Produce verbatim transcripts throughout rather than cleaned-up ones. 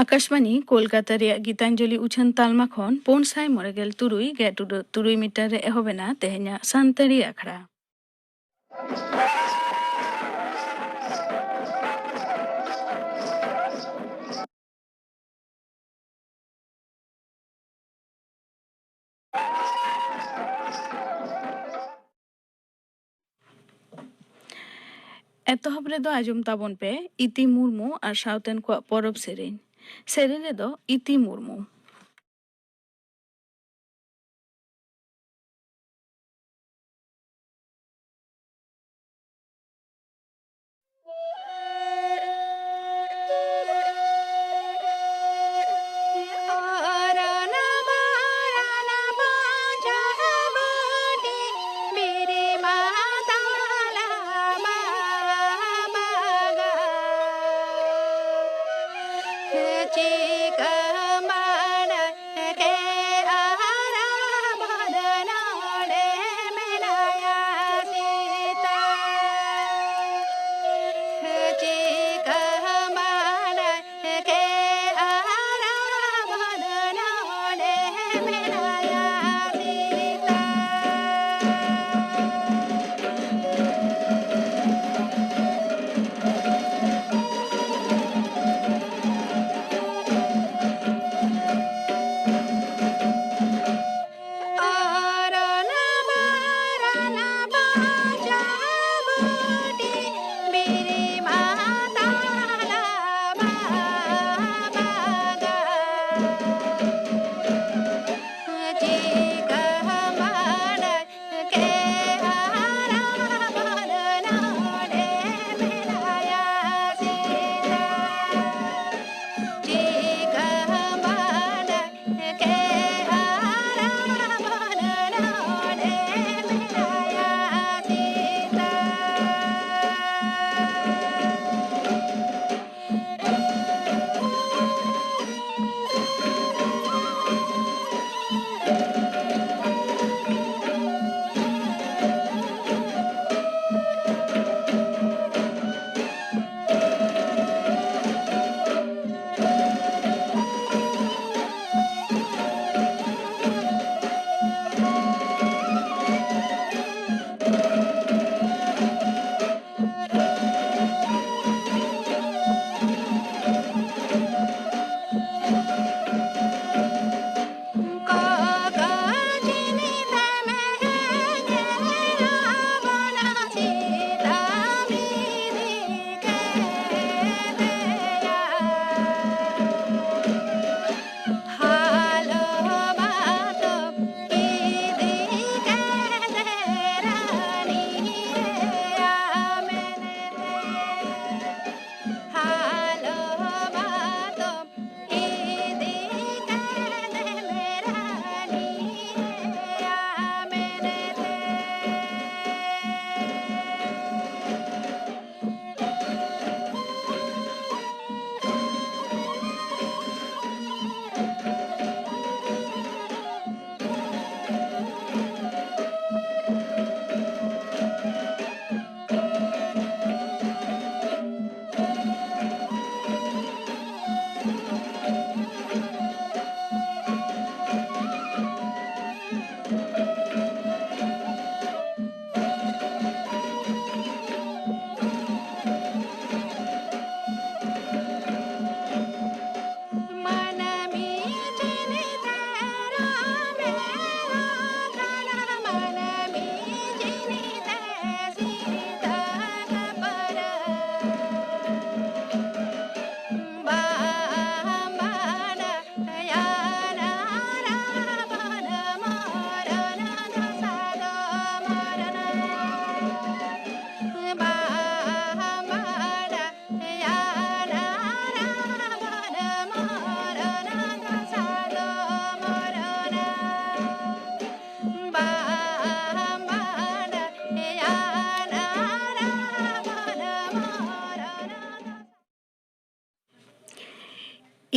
ᱟᱠᱟᱥᱵᱟᱱᱤ ᱠᱳᱞᱠᱟᱛᱟ ᱨᱮᱭᱟᱜ ᱜᱤᱛᱟᱧᱡᱚᱞᱤ ᱩᱪᱷᱟᱹᱱ ᱛᱟᱞᱢᱟ ᱠᱷᱚᱱ ᱯᱩᱱ ᱥᱟᱭ ᱢᱚᱬᱮ ᱜᱮᱞ ᱛᱩᱨᱩᱭ ᱜᱮᱫ ᱩᱰᱟᱹᱜ ᱛᱩᱨᱩᱭ ᱢᱤᱴᱟᱨ ᱨᱮ ᱮᱦᱚᱵ ᱮᱱᱟ ᱛᱮᱦᱮᱧᱟᱜ ᱥᱟᱱᱛᱟᱲᱤ ᱟᱠᱷᱲᱟ᱾ ᱮᱛᱚᱦᱚᱵ ᱨᱮᱫᱚ ᱟᱸᱡᱚᱢ ᱛᱟᱵᱚᱱ ᱯᱮ ᱤᱛᱤ ᱢᱩᱨᱢᱩ ᱟᱨ ᱥᱟᱶᱛᱮᱱ ᱠᱚᱣᱟᱜ ᱯᱚᱨᱚᱵᱽ ᱥᱮᱨᱮᱧ᱾ ᱥᱮᱨᱮᱧ ᱨᱮᱫᱚ ᱤᱛᱤ ᱢᱩᱨᱢᱩ᱾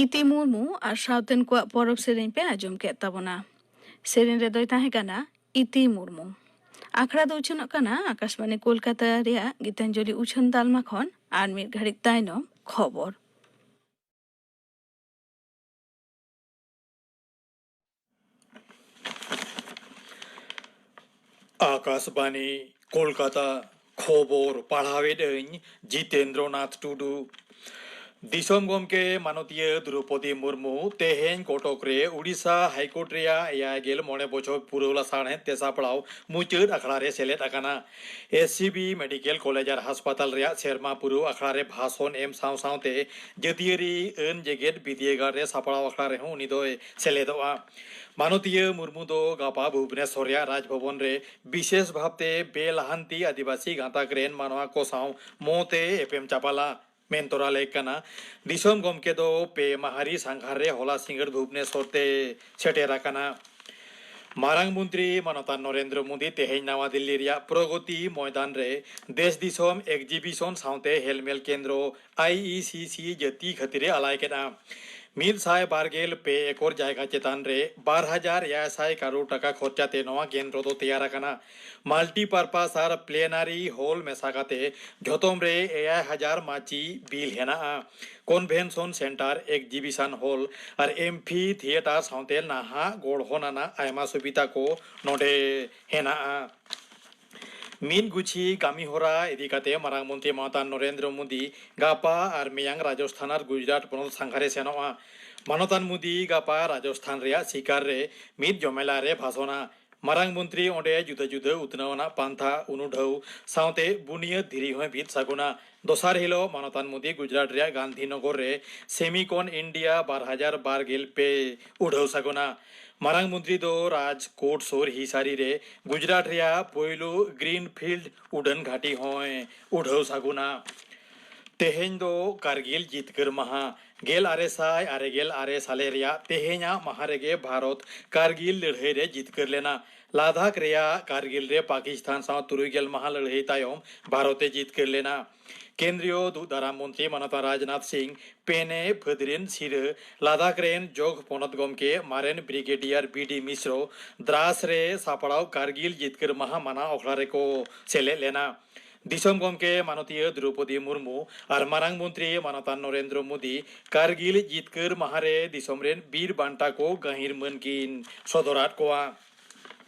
ᱤᱛᱤ ᱢᱩᱨᱢᱩ ᱟᱨ ᱥᱟᱶᱛᱮᱱ ᱠᱚᱣᱟᱜ ᱯᱚᱨᱚᱵᱽ ᱥᱮᱨᱮᱧ ᱯᱮ ᱟᱸᱡᱚᱢ ᱠᱮᱫ ᱛᱟᱵᱚᱱᱟ᱾ ᱥᱮᱨᱮᱧ ᱨᱮᱫᱚᱭ ᱛᱟᱦᱮᱸ ᱠᱟᱱᱟ ᱤᱛᱤ ᱢᱩᱨᱢᱩ᱾ ᱟᱠᱷᱲᱟ ᱫᱚ ᱩᱪᱷᱟᱹᱱᱚᱜ ᱠᱟᱱᱟ ᱟᱠᱟᱥᱵᱟᱬᱤ ᱠᱳᱞᱠᱟᱛᱟ ᱨᱮᱭᱟᱜ ᱜᱤᱛᱟᱧᱡᱚᱞᱤ ᱩᱪᱷᱟᱹᱱ ᱛᱟᱞᱢᱟ ᱠᱷᱚᱱ᱾ ᱟᱨ ᱢᱤᱫ ᱜᱷᱟᱹᱲᱤᱡ ᱛᱟᱭᱱᱚᱢ ᱠᱷᱚᱵᱚᱨ᱾ ᱟᱠᱟᱥᱵᱟᱬᱤ ᱠᱳᱞᱠᱟᱛᱟ, ᱠᱷᱚᱵᱚᱨ ᱯᱟᱲᱦᱟᱣᱮᱫ ᱟᱹᱧ ᱡᱤᱛᱮᱱᱫᱨᱚ ᱱᱟᱛᱷ ᱴᱩᱰᱩ᱾ ᱫᱤᱥᱚᱢ ᱜᱚᱢᱠᱮ ᱢᱟᱱᱚᱛᱤᱭᱟᱹ ᱫᱨᱚᱣᱯᱚᱫᱤ ᱢᱩᱨᱢᱩ ᱛᱮᱦᱮᱧ ᱠᱚᱴᱚᱠ ᱨᱮ ᱳᱰᱤᱥᱟ ᱦᱟᱭᱠᱳᱨᱴ ᱨᱮᱭᱟᱜ ᱮᱭᱟᱭ ᱜᱮᱞ ᱢᱚᱬᱮ ᱵᱚᱪᱷᱚᱨ ᱯᱩᱨᱟᱹᱣ ᱞᱟᱥᱟᱲᱦᱮᱫ ᱛᱮ ᱥᱟᱯᱲᱟᱣ ᱢᱩᱪᱟᱹᱫ ᱟᱠᱷᱲᱟ ᱨᱮ ᱥᱮᱞᱮᱫ ᱟᱠᱟᱱᱟ᱾ S C B medical college ᱟᱨ ᱦᱟᱥᱯᱟᱛᱟᱞ ᱨᱮᱭᱟᱜ ᱥᱮᱨᱢᱟ ᱯᱩᱨᱟᱹᱣ ᱟᱠᱷᱲᱟ ᱨᱮ ᱵᱷᱟᱥᱚᱱ ᱮᱢ ᱥᱟᱶ ᱥᱟᱶᱛᱮ ᱡᱟᱹᱛᱤᱭᱟᱹᱨᱤ ᱟᱹᱱ ᱡᱮᱜᱮᱛ ᱵᱤᱨᱫᱟᱹᱜᱟᱲ ᱨᱮ ᱥᱟᱯᱲᱟᱣ ᱟᱠᱷᱲᱟ ᱨᱮᱦᱚᱸ ᱩᱱᱤ ᱫᱚᱭ ᱥᱮᱞᱮᱫᱚᱜᱼᱟ᱾ ᱢᱟᱱᱚᱛᱤᱭᱟᱹ ᱢᱩᱨᱢᱩ ᱫᱚ ᱜᱟᱯᱟ ᱵᱷᱩᱵᱽᱱᱮᱥᱚᱨ ᱨᱮᱭᱟᱜ ᱨᱟᱡᱽ ᱵᱷᱚᱵᱚᱱ ᱨᱮ ᱵᱤᱥᱮᱥ ᱵᱷᱟᱵᱽᱛᱮ ᱵᱮᱼᱞᱟᱦᱟᱱᱛᱤ ᱟᱹᱫᱤᱵᱟᱹᱥᱤ ᱜᱟᱸᱛᱟᱠ ᱨᱮᱱ ᱢᱟᱱᱣᱟ ᱠᱚ ᱥᱟᱶ ᱢᱚᱸᱛᱮ ᱮᱯᱮᱢ ᱪᱟᱯᱟᱞᱟ᱾ ᱢᱮᱱ ᱛᱚᱨᱟ ᱞᱮᱠ ᱠᱟᱱᱟ, ᱫᱤᱥᱚᱢ ᱜᱚᱢᱠᱮ ᱫᱚ ᱯᱮ ᱢᱟᱦᱟᱨᱤ ᱥᱟᱸᱜᱷᱟᱨ ᱨᱮ ᱦᱚᱞᱟ ᱥᱤᱸᱜᱟᱹᱲ ᱵᱷᱩᱵᱽᱱᱮᱥᱚᱨ ᱛᱮ ᱥᱮᱴᱮᱨ ᱟᱠᱟᱱᱟ᱾ ᱢᱟᱨᱟᱝ ᱢᱚᱱᱛᱨᱤ ᱢᱟᱱᱚᱛᱟᱱ ᱱᱚᱨᱮᱱᱫᱨᱚ ᱢᱳᱫᱤ ᱛᱮᱦᱮᱧ ᱱᱟᱣᱟ ᱫᱤᱞᱞᱤ ᱨᱮᱭᱟᱜ ᱯᱨᱚᱜᱚᱛᱤ ᱢᱚᱭᱫᱟᱱ ᱨᱮ ᱫᱮᱥ ᱫᱤᱥᱚᱢ ᱮᱠᱡᱤᱵᱤᱥᱚᱱ ᱥᱟᱶᱛᱮ ᱦᱮᱞᱢᱮᱞ ᱠᱮᱱᱫᱨᱚ, ᱟᱭ ᱤ ᱥᱤ ᱥᱤ, ᱡᱟᱹᱛᱤ ᱠᱷᱟᱹᱛᱤᱨ ᱮ ᱟᱞᱟᱭ ᱠᱮᱫᱼᱟ᱾ ᱢᱤᱫ ᱥᱟᱭ ᱵᱟᱨ ᱜᱮᱞ ᱯᱮ ᱮᱠᱚᱨ ᱡᱟᱭᱜᱟ ᱪᱮᱛᱟᱱ ᱨᱮ ᱵᱟᱨ ᱦᱟᱡᱟᱨ ᱮᱭᱟᱭ ᱥᱟᱭ ᱠᱟᱨᱳᱲ ᱴᱟᱠᱟ ᱠᱷᱚᱨᱪᱟ ᱛᱮ ᱱᱚᱣᱟ ᱠᱮᱱᱫᱨᱚ ᱫᱚ ᱛᱮᱭᱟᱨ ᱟᱠᱟᱱᱟ᱾ ᱢᱟᱞᱴᱤᱯᱟᱨᱯᱟᱥ ᱟᱨ ᱯᱞᱮᱱᱟᱨᱤ ᱦᱚᱞ ᱢᱮᱥᱟ ᱠᱟᱛᱮ ᱡᱷᱚᱛᱚᱢ ᱨᱮ ᱮᱭᱟᱭ ᱦᱟᱡᱟᱨ ᱢᱟᱹᱪᱤ ᱵᱤᱞ ᱦᱮᱱᱟᱜᱼᱟ᱾ ᱠᱚᱱᱵᱷᱮᱱᱥᱚᱱ ᱥᱮᱱᱴᱟᱨ, ᱮᱠᱡᱤᱵᱤᱥᱚᱱ ᱦᱚᱞ ᱟᱨ ᱮᱢᱯᱷᱤ ᱛᱷᱤᱭᱮᱴᱟᱨ ᱥᱟᱶᱛᱮ ᱱᱟᱦᱟᱜ ᱜᱚᱲᱦᱚᱱ ᱟᱱᱟᱜ ᱟᱭᱢᱟ ᱥᱩᱵᱤᱫᱷᱟ ᱠᱚ ᱱᱚᱰᱮ ᱦᱮᱱᱟᱜᱼᱟ᱾ ᱢᱤᱫ ᱜᱩᱪᱷᱤ ᱠᱟᱹᱢᱤ ᱦᱚᱨᱟ ᱤᱫᱤ ᱠᱟᱛᱮ ᱢᱟᱨᱟᱝ ᱢᱚᱱᱛᱨᱤ ᱢᱟᱱᱚᱛᱟᱱ ᱱᱚᱨᱮᱱᱫᱨᱚ ᱢᱳᱫᱤ ᱜᱟᱯᱟ ᱟᱨ ᱢᱮᱭᱟᱝ ᱨᱟᱡᱚᱥᱛᱷᱟᱱ ᱟᱨ ᱜᱩᱡᱽᱨᱟᱴ ᱯᱚᱱᱚᱛ ᱥᱟᱸᱜᱷᱟᱨᱮ ᱥᱮᱱᱚᱜᱼᱟ᱾ ᱢᱟᱱᱚᱛᱟᱱ ᱢᱳᱫᱤ ᱜᱟᱯᱟ ᱨᱟᱡᱚᱥᱛᱷᱟᱱ ᱨᱮᱭᱟᱜ ᱥᱤᱠᱟᱨ ᱨᱮ ᱢᱤᱫ ᱡᱚᱢᱮᱞᱟ ᱨᱮ ᱵᱷᱟᱥᱚᱱᱟ᱾ ᱢᱟᱨᱟᱝ ᱢᱚᱱᱛᱨᱤ ᱚᱸᱰᱮ ᱡᱩᱫᱟᱹ ᱡᱩᱫᱟᱹ ᱩᱛᱱᱟᱹᱣ ᱟᱱᱟᱜ ᱯᱟᱱᱛᱷᱟ ᱩᱱᱩᱰᱷᱟᱹᱣ ᱥᱟᱶᱛᱮ ᱵᱩᱱᱤᱭᱟᱹᱫ ᱫᱷᱤᱨᱤ ᱦᱚᱸᱭ ᱵᱷᱤᱛ ᱥᱟᱹᱜᱩᱱᱟ᱾ ᱫᱚᱥᱟᱨ ᱦᱤᱞᱳᱜ ᱢᱟᱱᱚᱛᱟᱱ ᱢᱳᱫᱤ ᱜᱩᱡᱽᱨᱟᱴ ᱨᱮᱭᱟᱜ ᱜᱟᱱᱫᱷᱤᱱᱚᱜᱚᱨ ᱨᱮ ᱥᱮᱢᱤᱠᱚᱱ ᱤᱱᱰᱤᱭᱟ ᱵᱟᱨ ᱦᱟᱡᱟᱨ ᱵᱟᱨ ᱜᱮᱞ ᱯᱮ ᱩᱰᱷᱟᱹᱣ ᱥᱟᱹᱜᱩᱱᱟ᱾ ᱢᱟᱨᱟᱝ ᱢᱚᱱᱛᱨᱤ ᱫᱚ ᱨᱟᱡᱽᱠᱳᱴ ᱥᱩᱨ ᱦᱤᱥᱟᱨᱤ ᱨᱮ ᱜᱩᱡᱽᱨᱟᱴ ᱨᱮᱭᱟᱜ ᱯᱳᱭᱞᱳ ᱜᱨᱤᱱᱯᱷᱤᱞᱰ ᱩᱰᱟᱹᱱ ᱜᱷᱟᱹᱴᱤ ᱦᱚᱸᱭ ᱩᱰᱷᱟᱹᱣ ᱥᱟᱹᱜᱩᱱᱟ᱾ ᱛᱮᱦᱮᱧ ᱫᱚ ᱠᱟᱨᱜᱤᱞ ᱡᱤᱛᱠᱟᱹᱨ ᱢᱟᱦᱟ᱾ ᱜᱮᱞ ᱟᱨᱮ ᱥᱟᱭ ᱟᱨᱮ ᱜᱮᱞ ᱟᱨᱮ ᱥᱟᱞᱮ ᱨᱮᱭᱟᱜ ᱛᱮᱦᱮᱧᱟᱜ ᱢᱟᱦᱟ ᱨᱮᱜᱮ ᱵᱷᱟᱨᱚᱛ ᱠᱟᱨᱜᱤᱞ ᱞᱟᱹᱲᱦᱟᱹᱭ ᱨᱮ ᱡᱤᱛᱠᱟᱹᱨ ᱞᱮᱱᱟ᱾ ᱞᱟᱫᱟᱠᱷ ᱨᱮᱭᱟᱜ ᱠᱟᱨᱜᱤᱞ ᱨᱮ ᱯᱟᱠᱤᱥᱛᱟᱱ ᱥᱟᱶ ᱛᱩᱨᱩᱭ ᱜᱮᱞ ᱢᱟᱦᱟ ᱞᱟᱹᱲᱦᱟᱹᱭ ᱛᱟᱭᱚᱢ ᱵᱷᱟᱨᱚᱛ ᱮ ᱡᱤᱛᱠᱟᱹᱨ ᱞᱮᱱᱟ᱾ ᱠᱮᱱᱫᱨᱤᱭᱚ ᱫᱩᱜ ᱫᱟᱨᱟᱢ ᱢᱚᱱᱛᱨᱤ ᱢᱟᱱᱚᱛᱟᱱ ᱨᱟᱡᱽᱱᱟᱛᱷ ᱥᱤᱝ ᱯᱮᱱᱮ ᱯᱷᱟᱹᱫᱽᱨᱤᱱ ᱥᱤᱨᱟᱹ ᱞᱟᱫᱟᱠᱷ ᱨᱮᱱ ᱡᱚᱜᱽ ᱯᱚᱱᱚᱛ ᱜᱚᱢᱠᱮ ᱢᱟᱨᱮᱱ ᱵᱨᱤᱜᱮᱰᱤᱭᱟᱨ ᱵᱤ ᱰᱤ ᱢᱤᱥᱨᱚ ᱫᱨᱟᱥ ᱨᱮ ᱥᱟᱯᱲᱟᱣ ᱠᱟᱨᱜᱤᱞ ᱡᱤᱛᱠᱟᱹᱨ ᱢᱟᱦᱟ ᱢᱟᱱᱟᱣ ᱟᱠᱷᱲᱟ ᱨᱮᱠᱚ ᱥᱮᱞᱮᱫ ᱞᱮᱱᱟ᱾ ᱫᱤᱥᱚᱢ ᱜᱚᱢᱠᱮ ᱢᱟᱱᱚᱛᱤᱭᱟᱹ ᱫᱨᱚᱣᱯᱚᱫᱤ ᱢᱩᱨᱢᱩ ᱟᱨ ᱢᱟᱨᱟᱝ ᱢᱚᱱᱛᱨᱤ ᱢᱟᱱᱚᱛᱟᱱ ᱱᱚᱨᱮᱱᱫᱨᱚ ᱢᱳᱫᱤ ᱠᱟᱨᱜᱤᱞ ᱡᱤᱛᱠᱟᱹᱨ ᱢᱟᱦᱟ ᱨᱮ ᱫᱤᱥᱚᱢ ᱨᱮᱱ ᱵᱤᱨ ᱵᱟᱱᱴᱟ ᱠᱚ ᱜᱟᱹᱦᱤᱨ ᱢᱟᱹᱱ ᱠᱤᱱ ᱥᱚᱫᱚᱨᱟᱫ ᱠᱚᱣᱟ᱾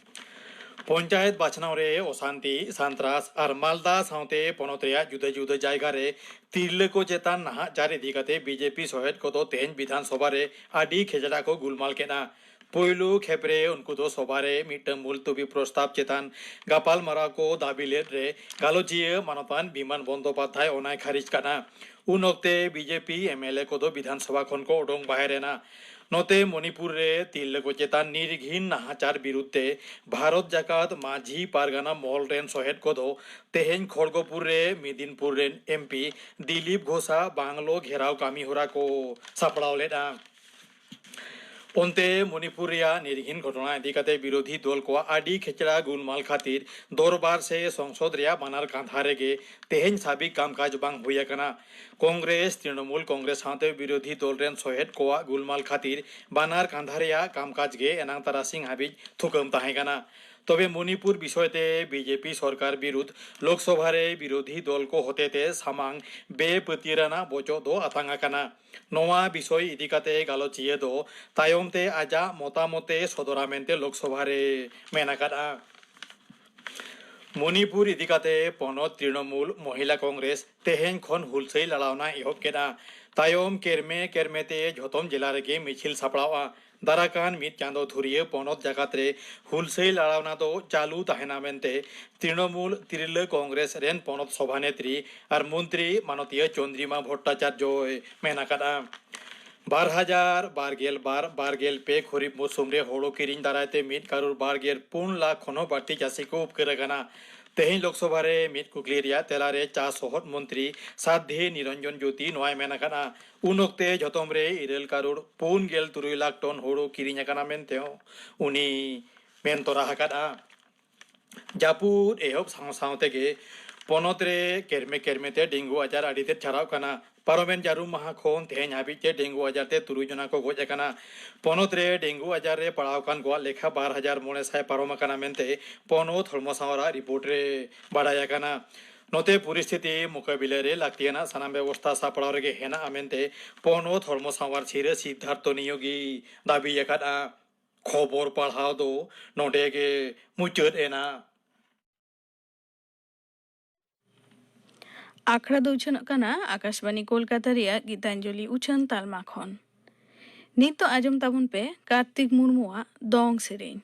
ᱯᱚᱧᱪᱟᱭᱮᱛ ᱵᱟᱪᱷᱱᱟᱣ ᱨᱮ ᱚᱥᱟᱱᱛᱤ, ᱥᱟᱱᱛᱨᱟᱥ ᱟᱨ ᱢᱟᱞᱫᱟ ᱥᱟᱶᱛᱮ ᱯᱚᱱᱚᱛ ᱨᱮᱭᱟᱜ ᱡᱩᱫᱟᱹ ᱡᱩᱫᱟᱹ ᱡᱟᱭᱜᱟ ᱨᱮ ᱛᱤᱨᱞᱟᱹ ᱠᱚ ᱪᱮᱛᱟᱱ ᱱᱟᱦᱟᱪᱟᱨ ᱤᱫᱤ ᱠᱟᱛᱮ ᱵᱤ ᱡᱮ ᱯᱤ ᱥᱚᱦᱮᱫ ᱠᱚᱫᱚ ᱛᱮᱦᱮᱧ ᱵᱤᱫᱷᱟᱱ ᱥᱚᱵᱷᱟ ᱨᱮ ᱟᱹᱰᱤ ᱠᱷᱮᱪᱲᱟ ᱠᱚ ᱜᱩᱞᱢᱟᱞ ᱠᱮᱫᱼᱟ᱾ ᱯᱳᱭᱞᱳ ᱠᱷᱮᱯ ᱨᱮ ᱩᱱᱠᱩ ᱫᱚ ᱥᱚᱵᱷᱟ ᱨᱮ ᱢᱤᱫᱴᱟᱝ ᱢᱩᱞᱛᱩᱵᱤ ᱯᱨᱚᱥᱛᱟᱵ ᱪᱮᱛᱟᱱ ᱜᱟᱯᱟᱞᱢᱟᱨᱟᱣ ᱠᱚ ᱫᱟᱹᱵᱤ ᱞᱮᱫ ᱨᱮ ᱜᱟᱞᱚᱪᱤᱭᱟᱹ ᱢᱟᱱᱚᱛᱟᱱ ᱵᱤᱢᱟᱱ ᱵᱚᱱᱫᱚᱯᱟᱫᱷᱭᱟᱭ ᱚᱱᱟᱭ ᱠᱷᱟᱨᱤᱡ ᱠᱟᱫᱼᱟ᱾ ᱩᱱ ᱚᱠᱛᱮ B J P M L A ᱠᱚᱫᱚ ᱵᱤᱫᱷᱟᱱ ᱥᱚᱵᱷᱟ ᱠᱷᱚᱱ ᱠᱚ ᱚᱰᱚᱝ ᱵᱟᱦᱮᱨ ᱮᱱᱟ᱾ ᱱᱚᱛᱮ ᱢᱚᱱᱤᱯᱩᱨ ᱨᱮ ᱛᱤᱨᱞᱟᱹ ᱠᱚ ᱪᱮᱛᱟᱱ ᱱᱤᱨᱜᱷᱤᱱ ᱱᱟᱦᱟᱪᱟᱨ ᱵᱤᱨᱩᱫᱽ ᱛᱮ ᱵᱷᱟᱨᱚᱛ ᱡᱟᱠᱟᱛ ᱢᱟᱹᱡᱷᱤ ᱯᱟᱨᱜᱟᱱᱟ ᱢᱚᱦᱚᱞ ᱨᱮᱱ ᱥᱚᱦᱮᱫ ᱠᱚᱫᱚ ᱛᱮᱦᱮᱧ ᱠᱷᱚᱲᱜᱚᱯᱩᱨ ᱨᱮ ᱢᱤᱫᱤᱱᱯᱩᱨ ᱨᱮᱱ ᱮᱢ ᱯᱤ ᱫᱤᱞᱤᱯ ᱜᱷᱳᱥᱟ ᱵᱟᱝᱞᱳ ᱜᱷᱮᱨᱟᱣ ᱠᱟᱹᱢᱤ ᱦᱚᱨᱟ ᱠᱚ ᱥᱟᱯᱲᱟᱣ ᱞᱮᱫᱼᱟ᱾ ᱚᱱᱛᱮ ᱢᱚᱱᱤᱯᱩᱨ ᱨᱮᱭᱟᱜ ᱱᱤᱨᱜᱷᱤᱱ ᱜᱷᱚᱴᱚᱱᱟ ᱤᱫᱤ ᱠᱟᱛᱮ ᱵᱤᱨᱳᱫᱷᱤ ᱫᱚᱞ ᱠᱚᱣᱟᱜ ᱟᱹᱰᱤ ᱠᱷᱮᱪᱲᱟ ᱜᱩᱞᱢᱟᱞ ᱠᱷᱟᱹᱛᱤᱨ ᱫᱚᱨᱵᱟᱨ ᱥᱮ ᱥᱚᱝᱥᱚᱫ ᱨᱮᱭᱟᱜ ᱵᱟᱱᱟᱨ ᱠᱟᱸᱫᱷᱟ ᱨᱮᱜᱮ ᱛᱮᱦᱮᱧ ᱥᱟᱹᱵᱤᱠ ᱠᱟᱢᱠᱟᱡᱽ ᱵᱟᱝ ᱦᱩᱭ ᱟᱠᱟᱱᱟ᱾ ᱠᱚᱝᱜᱨᱮᱥ, ᱛᱨᱤᱱᱚᱢᱩᱞ ᱠᱚᱝᱜᱨᱮᱥ ᱥᱟᱶᱛᱮ ᱵᱤᱨᱳᱫᱷᱤ ᱫᱚᱞ ᱨᱮᱱ ᱥᱚᱦᱮᱫ ᱠᱚᱣᱟᱜ ᱜᱩᱞᱢᱟᱞ ᱠᱷᱟᱹᱛᱤᱨ ᱵᱟᱱᱟᱨ ᱠᱟᱸᱫᱷᱟ ᱨᱮᱭᱟᱜ ᱠᱟᱢᱠᱟᱡᱽ ᱜᱮ ᱮᱱᱟᱝ ᱛᱟᱨᱟᱥᱤᱧ ᱦᱟᱹᱵᱤᱡ ᱛᱷᱩᱠᱟᱹᱢ ᱛᱟᱦᱮᱸ ᱠᱟᱱᱟ᱾ ᱛᱚᱵᱮ ᱢᱚᱱᱤᱯᱩᱨ ᱵᱤᱥᱚᱭ ᱛᱮ ᱵᱤ ᱡᱮ ᱯᱤ ᱥᱚᱨᱠᱟᱨ ᱵᱤᱨᱩᱫᱷ ᱞᱳᱠᱥᱚᱵᱷᱟ ᱨᱮ ᱵᱤᱨᱳᱫᱷᱤ ᱫᱚᱞ ᱠᱚ ᱦᱚᱛᱮᱛᱮ ᱥᱟᱢᱟᱝ ᱵᱮᱯᱟᱹᱛᱭᱟᱹᱨ ᱟᱱᱟᱜ ᱵᱚᱪᱚᱜ ᱫᱚ ᱟᱛᱟᱝ ᱟᱠᱟᱱᱟ᱾ ᱱᱚᱣᱟ ᱵᱤᱥᱚᱭ ᱤᱫᱤ ᱠᱟᱛᱮ ᱜᱟᱞᱚᱪᱤᱭᱟᱹ ᱫᱚ ᱛᱟᱭᱚᱢ ᱛᱮ ᱟᱡᱟᱜ ᱢᱚᱛᱟᱢᱚᱛ ᱮ ᱥᱚᱫᱚᱨᱟ ᱢᱮᱱᱛᱮ ᱞᱳᱠᱥᱚᱵᱷᱟ ᱨᱮ ᱢᱮᱱ ᱟᱠᱟᱫᱼᱟ᱾ ᱢᱚᱱᱤᱯᱩᱨ ᱤᱫᱤ ᱠᱟᱛᱮ ᱯᱚᱱᱚᱛ ᱛᱨᱤᱱᱚᱢᱩᱞ ᱢᱚᱦᱤᱞᱟ ᱠᱚᱝᱜᱨᱮᱥ ᱛᱮᱦᱮᱧ ᱠᱷᱚᱱ ᱦᱩᱞᱥᱟᱹᱭ ᱞᱟᱲᱟᱣᱱᱟ ᱮᱦᱚᱵ ᱠᱮᱫᱼᱟ᱾ ᱛᱟᱭᱚᱢ ᱠᱮᱨᱢᱮ ᱠᱮᱨᱢᱮ ᱛᱮ ᱡᱷᱚᱛᱚᱢ ᱡᱮᱞᱟ ᱨᱮᱜᱮ ᱢᱤᱪᱷᱤᱞ ᱥᱟᱯᱲᱟᱣᱜᱼᱟ᱾ ᱫᱟᱨᱟᱠᱟᱱ ᱢᱤᱫ ᱪᱟᱸᱫᱚ ᱫᱷᱩᱨᱤᱭᱟᱹ ᱯᱚᱱᱚᱛ ᱡᱟᱠᱟᱛ ᱨᱮ ᱦᱩᱞᱥᱟᱹᱭ ᱞᱟᱲᱟᱣᱱᱟ ᱫᱚ ᱪᱟᱹᱞᱩ ᱛᱟᱦᱮᱱᱟ ᱢᱮᱱᱛᱮ ᱛᱨᱤᱱᱚᱢᱩᱞ ᱛᱤᱨᱞᱟᱹ ᱠᱚᱝᱜᱨᱮᱥ ᱨᱮᱱ ᱯᱚᱱᱚᱛ ᱥᱚᱵᱷᱟᱱᱮᱛᱨᱤ ᱟᱨ ᱢᱚᱱᱛᱨᱤ ᱢᱟᱱᱚᱛᱤᱭᱟᱹ ᱪᱚᱱᱫᱨᱤᱢᱟ ᱵᱷᱚᱴᱴᱟᱪᱟᱨᱡᱚᱭ ᱢᱮᱱ ᱟᱠᱟᱫᱼᱟ᱾ ᱵᱟᱨ ᱦᱟᱡᱟᱨ ᱵᱟᱨ ᱜᱮᱞ ᱵᱟᱨ ᱵᱟᱨ ᱜᱮᱞ ᱯᱮ ᱠᱷᱚᱨᱤᱯ ᱢᱚᱨᱥᱩᱢ ᱨᱮ ᱦᱳᱲᱳ ᱠᱤᱨᱤᱧ ᱫᱟᱨᱟᱭ ᱛᱮ ᱢᱤᱫ ᱠᱟᱨᱳᱲ ᱵᱟᱨ ᱜᱮᱞ ᱯᱩᱱ ᱞᱟᱠᱷ ᱠᱷᱚᱱ ᱦᱚᱸ ᱵᱟᱹᱲᱛᱤ ᱪᱟᱹᱥᱤ ᱠᱚ ᱩᱯᱠᱟᱹᱨ ᱟᱠᱟᱱᱟ᱾ ᱛᱮᱦᱮᱧ ᱞᱳᱠᱥᱚᱵᱷᱟ ᱨᱮ ᱢᱤᱫ ᱠᱩᱠᱞᱤ ᱨᱮᱭᱟᱜ ᱛᱮᱞᱟ ᱨᱮ ᱪᱟ ᱥᱚᱦᱚᱫ ᱢᱚᱱᱛᱨᱤ ᱥᱟᱫᱷᱮ ᱱᱤᱨᱚᱧᱡᱚᱱ ᱡᱳᱛᱤ ᱱᱚᱣᱟᱭ ᱢᱮᱱ ᱟᱠᱟᱫᱼᱟ᱾ ᱩᱱ ᱚᱠᱛᱮ ᱡᱷᱚᱛᱚᱢ ᱨᱮ ᱤᱨᱟᱹᱞ ᱠᱟᱨᱳᱲ ᱯᱩᱱ ᱜᱮᱞ ᱛᱩᱨᱩᱭ ᱞᱟᱠᱷ ᱴᱚᱱ ᱦᱳᱲᱳ ᱠᱤᱨᱤᱧ ᱟᱠᱟᱱᱟ ᱢᱮᱱᱛᱮ ᱦᱚᱸ ᱩᱱᱤ ᱢᱮᱱ ᱛᱚᱨᱟ ᱟᱠᱟᱫᱼᱟ᱾ ᱡᱟᱹᱯᱩᱫ ᱮᱦᱚᱵ ᱥᱟᱶ ᱥᱟᱶ ᱛᱮᱜᱮ ᱯᱚᱱᱚᱛ ᱨᱮ ᱠᱮᱨᱢᱮ ᱠᱮᱨᱢᱮ ᱛᱮ ᱰᱮᱝᱜᱩ ᱟᱡᱟᱨ ᱟᱹᱰᱤ ᱛᱮᱫ ᱪᱷᱟᱨᱟᱣᱜ ᱠᱟᱱᱟ᱾ ᱯᱟᱨᱚᱢᱮᱱ ᱡᱟᱹᱨᱩᱢ ᱢᱟᱦᱟ ᱠᱷᱚᱱ ᱛᱮᱦᱮᱧ ᱦᱟᱹᱵᱤᱡ ᱛᱮ ᱰᱮᱝᱜᱩ ᱟᱡᱟᱨ ᱛᱮ ᱛᱩᱨᱩᱭ ᱡᱚᱱᱟ ᱠᱚ ᱜᱚᱡ ᱟᱠᱟᱱᱟ᱾ ᱯᱚᱱᱚᱛ ᱨᱮ ᱰᱮᱝᱜᱩ ᱟᱡᱟᱨ ᱨᱮ ᱯᱟᱲᱟᱣ ᱟᱠᱟᱱ ᱠᱚᱣᱟᱜ ᱞᱮᱠᱷᱟ ᱵᱟᱨ ᱦᱟᱡᱟᱨ ᱢᱚᱬᱮ ᱥᱟᱭ ᱯᱟᱨᱚᱢ ᱟᱠᱟᱱᱟ ᱢᱮᱱᱛᱮ ᱯᱚᱱᱚᱛ ᱦᱚᱲᱢᱚ ᱥᱟᱶᱟᱨᱟᱜ ᱨᱤᱯᱳᱨᱴ ᱨᱮ ᱵᱟᱰᱟᱭ ᱟᱠᱟᱱᱟ᱾ ᱱᱚᱛᱮ ᱯᱚᱨᱤᱥᱛᱷᱤᱛᱤ ᱢᱳᱠᱟᱵᱤᱞᱟ ᱨᱮ ᱞᱟᱹᱠᱛᱤᱭᱟᱱᱟᱜ ᱥᱟᱱᱟᱢ ᱵᱮᱵᱚᱥᱛᱷᱟ ᱥᱟᱯᱲᱟᱣ ᱨᱮᱜᱮ ᱦᱮᱱᱟᱜᱼᱟ ᱢᱮᱱᱛᱮ ᱯᱚᱱᱚᱛ ᱦᱚᱲᱢᱚ ᱥᱟᱶᱟᱨ ᱥᱤᱨᱟᱹ ᱥᱤᱫᱽᱫᱷᱟᱨᱛᱷᱚ ᱱᱤᱭᱳᱜᱤ ᱫᱟᱹᱵᱤ ᱟᱠᱟᱫᱼᱟ᱾ ᱠᱷᱚᱵᱚᱨ ᱯᱟᱲᱦᱟᱣ ᱫᱚ ᱱᱚᱰᱮ ᱜᱮ ᱢᱩᱪᱟᱹᱫ ᱮᱱᱟ᱾ ᱟᱠᱷᱲᱟ ᱫᱚ ᱩᱪᱷᱟᱹᱱᱚᱜ ᱠᱟᱱᱟ ᱟᱠᱟᱥᱵᱟᱱᱤ ᱠᱳᱞᱠᱟᱛᱟ ᱨᱮᱭᱟᱜ ᱜᱤᱛᱟᱧᱡᱚᱞᱤ ᱩᱪᱷᱟᱹᱱ ᱛᱟᱞᱢᱟ ᱠᱷᱚᱱ᱾ ᱱᱤᱛ ᱫᱚ ᱟᱸᱡᱚᱢ ᱛᱟᱵᱚᱱ ᱯᱮ ᱠᱟᱨᱛᱤᱠ ᱢᱩᱨᱢᱩᱣᱟᱜ ᱫᱚᱝ ᱥᱮᱨᱮᱧ᱾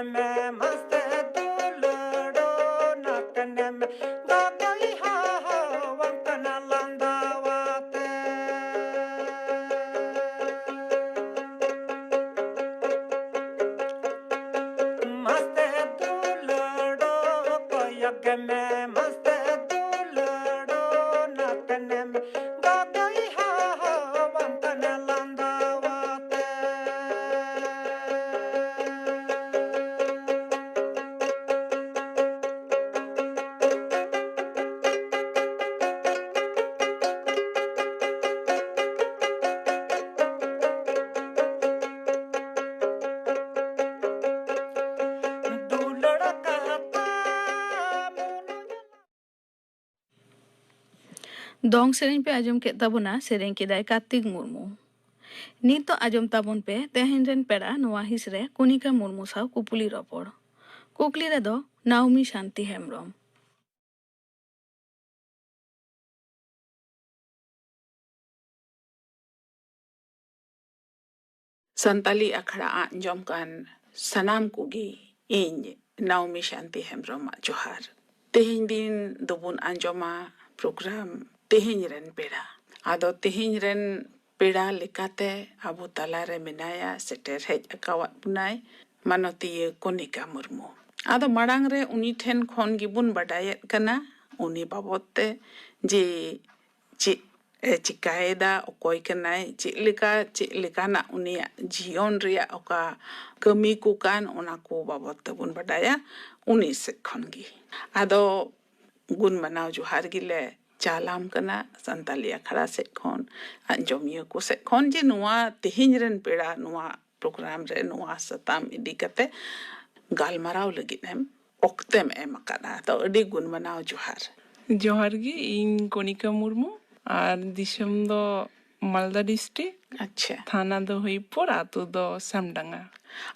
ᱢᱮ ᱢᱟᱥᱮ ᱫᱩᱞᱟᱹᱲᱚ ᱱᱟᱛᱱᱮᱢ ᱜᱟᱫᱚᱭ ᱦᱟᱣᱟᱢ ᱠᱟᱱᱟ ᱞᱟᱸᱫᱟᱣᱟᱛᱮ᱾ ᱢᱟᱥᱮ ᱫᱩᱞᱟᱹᱲᱚ ᱠᱚᱭᱚᱜ ᱢᱮ ᱢᱟᱥᱮ ᱫᱩᱞᱟᱹᱲᱚ ᱱᱟᱛᱱᱮᱢ ᱜᱟᱫᱚᱭ ᱦᱟᱣᱟᱢ ᱠᱟᱱᱟ ᱞᱟᱸᱫᱟᱣᱟᱛᱮ᱾ ᱫᱩᱞᱟᱹᱲ ᱠᱟᱛᱷᱟ ᱢᱚᱱ ᱫᱚᱝ ᱥᱮᱨᱮᱧ ᱯᱮ ᱟᱸᱡᱚᱢ ᱠᱮᱫ ᱛᱟᱵᱚᱱᱟ, ᱥᱮᱨᱮᱧ ᱠᱮᱫᱟᱭ ᱠᱟᱨᱛᱤᱠ ᱢᱩᱨᱢᱩ᱾ ᱱᱤᱛᱚᱜ ᱟᱸᱡᱚᱢ ᱛᱟᱵᱚᱱ ᱯᱮ ᱛᱮᱦᱮᱧ ᱨᱮᱱ ᱯᱮᱲᱟ ᱱᱚᱣᱟ ᱦᱤᱸᱥ ᱨᱮ ᱠᱚᱱᱤᱠᱟ ᱢᱩᱨᱢᱩ ᱥᱟᱶ ᱠᱩᱯᱩᱞᱤ ᱨᱚᱯᱚᱲ᱾ ᱠᱩᱠᱞᱤ ᱨᱮᱫᱚ ᱱᱟᱣᱢᱤ ᱥᱟᱱᱛᱤ ᱦᱮᱢᱵᱽᱨᱚᱢ᱾ ᱥᱟᱱᱛᱟᱞᱤ ᱟᱠᱷᱲᱟ ᱟᱸᱡᱚᱢ ᱠᱟᱱ ᱥᱟᱱᱟᱢ ᱠᱚᱜᱮ ᱤᱧ ᱱᱟᱣᱢᱤ ᱥᱟᱱᱛᱤ ᱦᱮᱢᱵᱽᱨᱚᱢᱟᱜ ᱡᱚᱦᱟᱨ᱾ ᱛᱮᱦᱮᱧ ᱫᱤᱱ ᱫᱚᱵᱚᱱ ᱟᱸᱡᱚᱢᱟ ᱯᱨᱳᱜᱨᱟᱢ ᱛᱮᱦᱮᱧ ᱨᱮᱱ ᱯᱮᱲᱟ᱾ ᱟᱫᱚ ᱛᱮᱦᱮᱧ ᱨᱮᱱ ᱯᱮᱲᱟ ᱞᱮᱠᱟᱛᱮ ᱟᱵᱚ ᱛᱟᱞᱟᱨᱮ ᱢᱮᱱᱟᱭᱟ, ᱥᱮᱴᱮᱨ ᱦᱮᱡ ᱟᱠᱟᱣᱟᱫ ᱵᱚᱱᱟᱭ ᱢᱟᱱᱚᱛᱤᱭᱟᱹ ᱠᱚᱱᱤᱠᱟ ᱢᱩᱨᱢᱩ᱾ ᱟᱫᱚ ᱢᱟᱲᱟᱝ ᱨᱮ ᱩᱱᱤ ᱴᱷᱮᱱ ᱠᱷᱚᱱ ᱜᱮᱵᱚᱱ ᱵᱟᱰᱟᱭᱮᱫ ᱠᱟᱱᱟ ᱩᱱᱤ ᱵᱟᱵᱚᱫ ᱛᱮ, ᱡᱮ ᱪᱮᱫ ᱮ ᱪᱤᱠᱟᱭᱮᱫᱟ, ᱚᱠᱚᱭ ᱠᱟᱱᱟᱭ, ᱪᱮᱫ ᱞᱮᱠᱟ, ᱪᱮᱫ ᱞᱮᱠᱟᱱᱟᱜ ᱩᱱᱤᱭᱟᱜ ᱡᱤᱭᱚᱱ ᱨᱮᱭᱟᱜ ᱚᱠᱟ ᱠᱟᱹᱢᱤ ᱠᱚ ᱠᱟᱱ, ᱚᱱᱟ ᱠᱚ ᱵᱟᱵᱚᱫ ᱛᱮᱵᱚᱱ ᱵᱟᱰᱟᱭᱟ ᱩᱱᱤ ᱥᱮᱫ ᱠᱷᱚᱱ ᱜᱮ᱾ ᱟᱫᱚ ᱜᱩᱱ ᱢᱟᱱᱟᱣ ᱡᱚᱦᱟᱨ ᱜᱮᱞᱮ ᱪᱟᱞᱟᱢ ᱠᱟᱱᱟ ᱥᱟᱱᱛᱟᱞᱤ ᱟᱠᱷᱲᱟ ᱥᱮᱫ ᱠᱷᱚᱱ, ᱟᱸᱡᱚᱢᱤᱭᱟᱹ ᱠᱚ ᱥᱮᱫ ᱠᱷᱚᱱ, ᱡᱮ ᱱᱚᱣᱟ ᱛᱮᱦᱮᱧ ᱨᱮᱱ ᱯᱮᱲᱟ ᱱᱚᱣᱟ ᱯᱨᱳᱜᱨᱟᱢ ᱨᱮ ᱱᱚᱣᱟ ᱥᱟᱛᱟᱢ ᱤᱫᱤ ᱠᱟᱛᱮ ᱜᱟᱞᱢᱟᱨᱟᱣ ᱞᱟᱹᱜᱤᱫ ᱮᱢ ᱚᱠᱛᱮᱢ ᱮᱢ ᱟᱠᱟᱫᱟ᱾ ᱛᱚ, ᱟᱹᱰᱤ ᱜᱩᱱ ᱢᱟᱱᱟᱣ ᱡᱚᱦᱟᱨ᱾ ᱡᱚᱦᱟᱨ ᱜᱮ, ᱤᱧ ᱠᱚᱱᱤᱠᱟ ᱢᱩᱨᱢᱩ, ᱟᱨ ᱫᱤᱥᱚᱢ ᱫᱚ ᱢᱟᱞᱫᱟ ᱰᱤᱥᱴᱨᱤᱠᱴ᱾ ᱟᱪᱪᱷᱟ᱾ ᱛᱷᱟᱱᱟ ᱫᱚ ᱦᱩᱭᱯᱩᱨ, ᱟᱛᱳ ᱫᱚ ᱥᱟᱢᱰᱟᱝᱜᱟ᱾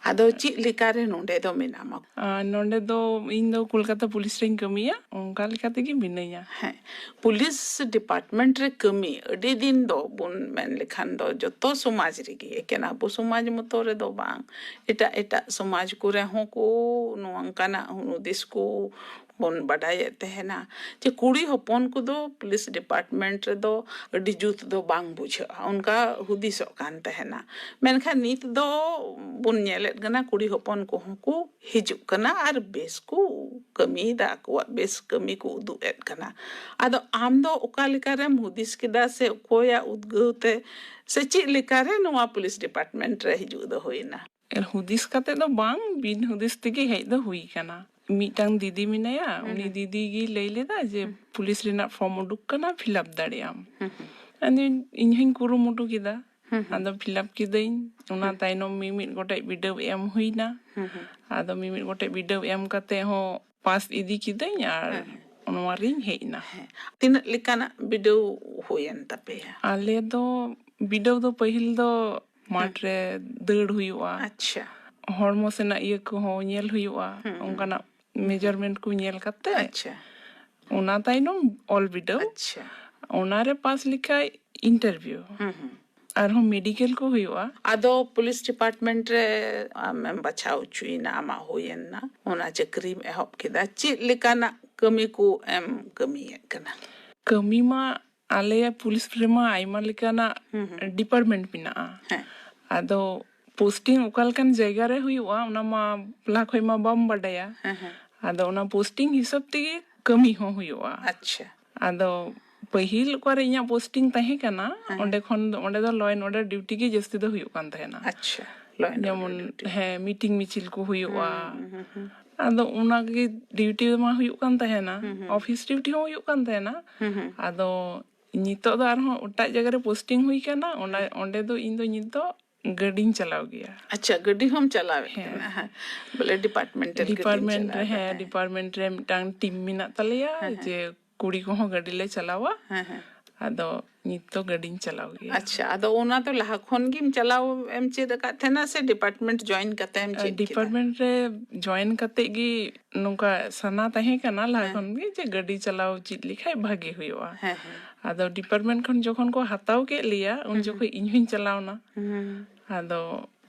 ᱟᱫᱚ ᱪᱮᱫ ᱞᱮᱠᱟᱨᱮ ᱱᱚᱰᱮ ᱫᱚ ᱢᱮᱱᱟᱢᱟ? ᱟᱨ ᱱᱚᱰᱮ ᱫᱚ ᱤᱧ ᱫᱚ ᱠᱳᱞᱠᱟᱛᱟ ᱯᱩᱞᱤᱥ ᱨᱮᱧ ᱠᱟᱹᱢᱤᱭᱟ, ᱚᱱᱠᱟ ᱞᱮᱠᱟ ᱛᱮᱜᱮ ᱢᱤᱱᱟᱹᱧᱟ᱾ ᱦᱮᱸ, ᱯᱩᱞᱤᱥ ᱰᱤᱯᱟᱨᱴᱢᱮᱱᱴ ᱨᱮ ᱠᱟᱹᱢᱤ ᱟᱹᱰᱤ ᱫᱤᱱ ᱫᱚ ᱵᱚᱱ ᱢᱮᱱ ᱞᱮᱠᱷᱟᱱ ᱫᱚ ᱡᱚᱛᱚ ᱥᱚᱢᱟᱡᱽ ᱨᱮᱜᱮ, ᱮᱠᱮᱱ ᱟᱵᱚ ᱥᱚᱢᱟᱡᱽ ᱢᱚᱛᱚ ᱨᱮᱫᱚ ᱵᱟᱝ, ᱮᱴᱟᱜ ᱮᱴᱟᱜ ᱥᱚᱢᱟᱡᱽ ᱠᱚᱨᱮ ᱦᱚᱸ ᱠᱚ ᱱᱚᱝᱠᱟᱱᱟᱜ ᱦᱩᱫᱤᱥ ᱠᱚ ᱵᱚᱱ ᱵᱟᱰᱟᱭᱮᱫ ᱛᱟᱦᱮᱱᱟ ᱡᱮ ᱠᱩᱲᱤ ᱦᱚᱯᱚᱱ ᱠᱚᱫᱚ ᱯᱩᱞᱤᱥ ᱰᱤᱯᱟᱨᱴᱢᱮᱱᱴ ᱨᱮᱫᱚ ᱟᱹᱰᱤ ᱡᱩᱛ ᱫᱚ ᱵᱟᱝ ᱵᱩᱡᱷᱟᱹᱜᱼᱟ, ᱚᱱᱠᱟ ᱦᱩᱫᱤᱥᱚᱜ ᱠᱟᱱ ᱛᱟᱦᱮᱱᱟ᱾ ᱢᱮᱱᱠᱷᱟᱱ ᱱᱤᱛ ᱫᱚ ᱵᱚᱱ ᱧᱮᱞᱮᱫ ᱠᱟᱱᱟ ᱠᱩᱲᱤ ᱦᱚᱯᱚᱱ ᱠᱚᱦᱚᱸ ᱠᱚ ᱦᱤᱡᱩᱜ ᱠᱟᱱᱟ ᱟᱨ ᱵᱮᱥ ᱠᱚ ᱠᱟᱹᱢᱤᱭᱮᱫᱟ, ᱟᱠᱚᱣᱟᱜ ᱵᱮᱥ ᱠᱟᱹᱢᱤ ᱠᱚ ᱩᱫᱩᱜ ᱮᱫ ᱠᱟᱱᱟ᱾ ᱟᱫᱚ ᱟᱢ ᱫᱚ ᱚᱠᱟ ᱞᱮᱠᱟᱨᱮᱢ ᱦᱩᱫᱤᱥ ᱠᱮᱫᱟ ᱥᱮ ᱚᱠᱚᱭᱟᱜ ᱩᱫᱽᱜᱟᱹᱣ ᱛᱮ ᱥᱮ ᱪᱮᱫ ᱞᱮᱠᱟᱨᱮ ᱱᱚᱣᱟ ᱯᱩᱞᱤᱥ ᱰᱤᱯᱟᱨᱴᱢᱮᱱᱴ ᱨᱮ ᱦᱤᱡᱩᱜ ᱫᱚ ᱦᱩᱭᱱᱟ? ᱟᱨ ᱦᱩᱫᱤᱥ ᱠᱟᱛᱮ ᱫᱚ ᱵᱟᱝ, ᱵᱤᱱ ᱦᱩᱫᱤᱥ ᱛᱮᱜᱮ ᱦᱮᱡ ᱫᱚ ᱦᱩᱭ ᱠᱟᱱᱟ᱾ ᱢᱤᱫᱴᱟᱝ ᱫᱤᱫᱤ ᱢᱮᱱᱟᱭᱟ, ᱩᱱᱤ ᱫᱤᱫᱤ ᱜᱮ ᱞᱟᱹᱭ ᱞᱮᱫᱟ ᱡᱮ ᱯᱩᱞᱤᱥ ᱨᱮᱱᱟᱜ ᱯᱷᱚᱨᱢ ᱩᱰᱩᱠ ᱠᱟᱱᱟ, ᱯᱷᱤᱞᱟᱯ ᱫᱟᱲᱮᱭᱟᱜ ᱟᱢ᱾ ᱟᱫᱚ ᱤᱧ ᱦᱚᱧ ᱠᱩᱨᱩᱢᱩᱴᱩ ᱠᱮᱫᱟ᱾ ᱟᱫᱚ ᱯᱷᱤᱞᱟᱯ ᱠᱤᱫᱟᱹᱧ᱾ ᱚᱱᱟ ᱛᱟᱭᱱᱚᱢ ᱢᱤᱢᱤᱫ ᱜᱚᱴᱮᱡ ᱵᱤᱰᱟᱹᱣ ᱮᱢ ᱦᱩᱭᱱᱟ᱾ ᱟᱫᱚ ᱢᱤᱢᱤᱫ ᱜᱚᱴᱮᱡ ᱵᱤᱰᱟᱹᱣ ᱮᱢ ᱠᱟᱛᱮ ᱦᱚᱸ ᱯᱟᱥ ᱤᱫᱤ ᱠᱤᱫᱟᱹᱧ ᱟᱨ ᱱᱚᱣᱟ ᱨᱤᱧ ᱦᱮᱡ ᱮᱱᱟ᱾ ᱛᱤᱱᱟᱹᱜ ᱞᱮᱠᱟᱱᱟᱜ ᱵᱤᱰᱟᱹᱣ ᱦᱩᱭᱮᱱ ᱛᱟᱯᱮᱭᱟ? ᱟᱞᱮ ᱫᱚ ᱵᱤᱰᱟᱹᱣ ᱫᱚ ᱯᱟᱹᱦᱤᱞ ᱫᱚ ᱢᱟᱴᱷ ᱨᱮ ᱫᱟᱹᱲ ᱦᱩᱭᱩᱜᱼᱟ, ᱟᱪᱪᱷᱟ᱾ ᱦᱚᱲᱢᱚ ᱥᱮᱱᱟᱜ ᱤᱭᱟᱹ ᱠᱚᱦᱚᱸ ᱧᱮᱞ ᱦᱩᱭᱩᱜᱼᱟ, ᱚᱱᱠᱟᱱᱟᱜ ᱢᱮᱡᱟᱨᱢᱮᱱᱴ ᱠᱚ ᱧᱮᱞ ᱠᱟᱛᱮ ᱟᱪᱪᱷᱟ᱾ ᱚᱱᱟ ᱛᱟᱭᱱᱚᱢ ᱚᱞ ᱵᱤᱰᱟᱹᱣ᱾ ᱟᱪᱪᱷᱟ᱾ ᱚᱱᱟᱨᱮ ᱯᱟᱥ ᱞᱮᱠᱷᱟᱡ ᱤᱱᱴᱟᱨᱵᱷᱤᱭᱩ, ᱟᱨᱦᱚᱸ ᱢᱮᱰᱤᱠᱮᱞ ᱠᱚ ᱦᱩᱭᱩᱜᱼᱟ᱾ ᱟᱫᱚ ᱯᱩᱞᱤᱥ ᱰᱤᱯᱟᱨᱴᱢᱮᱱᱴ ᱨᱮ ᱟᱢᱮᱢ ᱵᱟᱪᱷᱟᱣ ᱦᱚᱪᱚᱭᱮᱱᱟ, ᱟᱢᱟᱜ ᱦᱩᱭᱮᱱᱟ, ᱚᱱᱟ ᱪᱟᱹᱠᱨᱤᱢ ᱮᱦᱚᱵ ᱠᱮᱫᱟ, ᱪᱮᱫ ᱞᱮᱠᱟᱱᱟᱜ ᱠᱟᱹᱢᱤ ᱠᱚ ᱮᱢ ᱠᱟᱹᱢᱤᱭᱮᱫ ᱠᱟᱱᱟ? ᱠᱟᱹᱢᱤ ᱢᱟ ᱟᱞᱮᱭᱟᱜ ᱯᱩᱞᱤᱥ ᱨᱮᱢᱟ ᱟᱭᱢᱟ ᱞᱮᱠᱟᱱᱟᱜ ᱰᱤᱯᱟᱨᱴᱢᱮᱱᱴ ᱢᱮᱱᱟᱜᱼᱟ᱾ ᱦᱮᱸ᱾ ᱟᱫᱚ ᱯᱳᱥᱴᱤᱝ ᱚᱠᱟ ᱞᱮᱠᱟᱱ ᱡᱟᱭᱜᱟ ᱨᱮ ᱦᱩᱭᱩᱜᱼᱟ, ᱚᱱᱟ ᱢᱟ ᱞᱟᱦᱟ ᱠᱷᱚᱡ ᱢᱟ ᱵᱟᱢ ᱵᱟᱰᱟᱭᱟ᱾ ᱦᱮᱸ, ᱦᱮᱸ᱾ ᱟᱫᱚ ᱚᱱᱟ ᱯᱳᱥᱴᱤᱝ ᱦᱤᱥᱟᱹᱵ ᱛᱮᱜᱮ ᱠᱟᱹᱢᱤ ᱦᱚᱸ ᱦᱩᱭᱩᱜᱼᱟ᱾ ᱟᱪᱪᱷᱟ᱾ ᱟᱫᱚ ᱯᱟᱹᱦᱤᱞ ᱚᱠᱟᱨᱮ ᱤᱧᱟᱹᱜ ᱯᱳᱥᱴᱤᱝ ᱛᱟᱦᱮᱸ ᱠᱟᱱᱟ, ᱚᱸᱰᱮ ᱠᱷᱚᱱ ᱫᱚ, ᱚᱸᱰᱮ ᱫᱚ ᱞᱚ ᱮᱱᱰ ᱚᱨᱰᱟᱨ ᱰᱤᱭᱩᱴᱤ ᱜᱮ ᱡᱟᱹᱥᱛᱤ ᱫᱚ ᱦᱩᱭᱩᱜ ᱠᱟᱱ ᱛᱟᱦᱮᱱᱟ᱾ ᱟᱪᱪᱷᱟ᱾ Law and order ᱡᱮᱢᱚᱱ, duty᱾ ᱦᱮᱸ, ᱢᱤᱴᱤᱝ ᱢᱤᱪᱷᱤᱞ ᱠᱚ ᱦᱩᱭᱩᱜᱼᱟ᱾ ᱦᱩᱸ, ᱦᱩᱸ, ᱦᱩᱸ᱾ ᱟᱫᱚ ᱚᱱᱟᱜᱮ ᱰᱤᱭᱩᱴᱤ ᱢᱟ ᱦᱩᱭᱩᱜ ᱠᱟᱱ ᱛᱟᱦᱮᱱᱟ, ᱦᱩᱸ, ᱦᱩᱸ᱾ ᱚᱯᱷᱤᱥ ᱰᱤᱭᱩᱴᱤ ᱦᱚᱸ ᱦᱩᱭᱩᱜ ᱠᱟᱱ ᱛᱟᱦᱮᱱᱟ᱾ ᱦᱩᱸ, ᱦᱩᱸ᱾ ᱟᱫᱚ ᱱᱤᱛᱚᱜ ᱫᱚ ᱟᱨᱦᱚᱸ ᱮᱴᱟᱜ ᱡᱟᱭᱜᱟ ᱨᱮ ᱯᱳᱥᱴᱤᱝ ᱦᱩᱭ ᱠᱟᱱᱟ, ᱚᱱᱟ, ᱚᱸᱰᱮ ᱫᱚ ᱤᱧ ᱫᱚ ᱱᱤᱛ ᱫᱚ ᱜᱟᱹᱰᱤᱧ ᱪᱟᱞᱟᱣ ᱜᱮᱭᱟ᱾ ᱟᱪᱪᱷᱟ, ᱜᱟᱹᱰᱤ ᱦᱚᱸᱢ ᱪᱟᱞᱟᱣᱮᱫ ᱦᱮᱸ᱾ ᱠᱟᱱᱟ? ᱦᱮᱸ᱾ ᱵᱚᱞᱮ ᱰᱤᱯᱟᱨᱴᱢᱮᱱᱴᱟᱞ ᱜᱟᱹᱰᱤᱢ ᱰᱤᱯᱟᱨᱴᱢᱮᱱᱴ ᱨᱮ, ᱪᱟᱞᱟᱣᱮᱫᱟ, ᱦᱮᱸ, ᱦᱮᱸ᱾ ᱰᱤᱯᱟᱨᱴᱢᱮᱱᱴ ᱨᱮ ᱢᱤᱫᱴᱟᱝ ᱴᱤᱢ ᱢᱮᱱᱟᱜ ᱛᱟᱞᱮᱭᱟ, ᱦᱮᱸ, ᱦᱮᱸ᱾ ᱡᱮ ᱠᱩᱲᱤ ᱠᱚᱦᱚᱸ ᱜᱟᱹᱰᱤ ᱞᱮ ᱪᱟᱞᱟᱣᱟ᱾ ᱦᱮᱸ, ᱦᱮᱸ᱾ ᱟᱫᱚ ᱱᱤᱛ ᱫᱚ ᱜᱟᱹᱰᱤᱧ ᱪᱟᱞᱟᱣ ᱜᱮᱭᱟ᱾ ᱟᱪᱪᱷᱟ, ᱟᱫᱚ ᱚᱱᱟ ᱫᱚ ᱞᱟᱦᱟ ᱠᱷᱚᱱ ᱜᱮᱢ ᱪᱟᱞᱟᱣ ᱮᱢ ᱪᱮᱫ ᱟᱠᱟᱫ ᱛᱟᱦᱮᱱᱟ ᱥᱮ ᱰᱤᱯᱟᱨᱴᱢᱮᱱᱴ ᱡᱚᱭᱮᱱ ᱠᱟᱛᱮ ᱮᱢ ᱪᱮᱫ ᱠᱮᱫᱟ? ᱰᱤᱯᱟᱨᱴᱢᱮᱱᱴ ᱨᱮ ᱡᱚᱭᱮᱱ ᱠᱟᱛᱮ ᱜᱮ ᱱᱚᱝᱠᱟ ᱥᱟᱱᱟ ᱛᱟᱦᱮᱸ ᱠᱟᱱᱟ ᱞᱟᱦᱟ ᱠᱷᱚᱱ ᱜᱮ ᱡᱮ ᱜᱟᱹᱰᱤ ᱪᱟᱞᱟᱣ ᱪᱮᱫ ᱞᱮᱠᱷᱟᱡ ᱵᱷᱟᱜᱮ ᱦᱩᱭᱩᱜᱼᱟ᱾ ᱦᱮᱸ, ᱦᱮᱸ᱾ ᱟᱫᱚ ᱰᱤᱯᱟᱨᱴᱢᱮᱱᱴ ᱠᱷᱚᱱ ᱡᱚᱠᱷᱚᱱ ᱠᱚ ᱦᱟᱛᱟᱣ ᱠᱮᱫ ᱞᱮᱭᱟ, ᱩᱱ ᱡᱚᱠᱷᱚᱱ ᱤᱧ ᱦᱚᱸᱧ ᱪᱟᱞᱟᱣ ᱮᱱᱟ᱾ ᱦᱩᱸ, ᱟᱫᱚ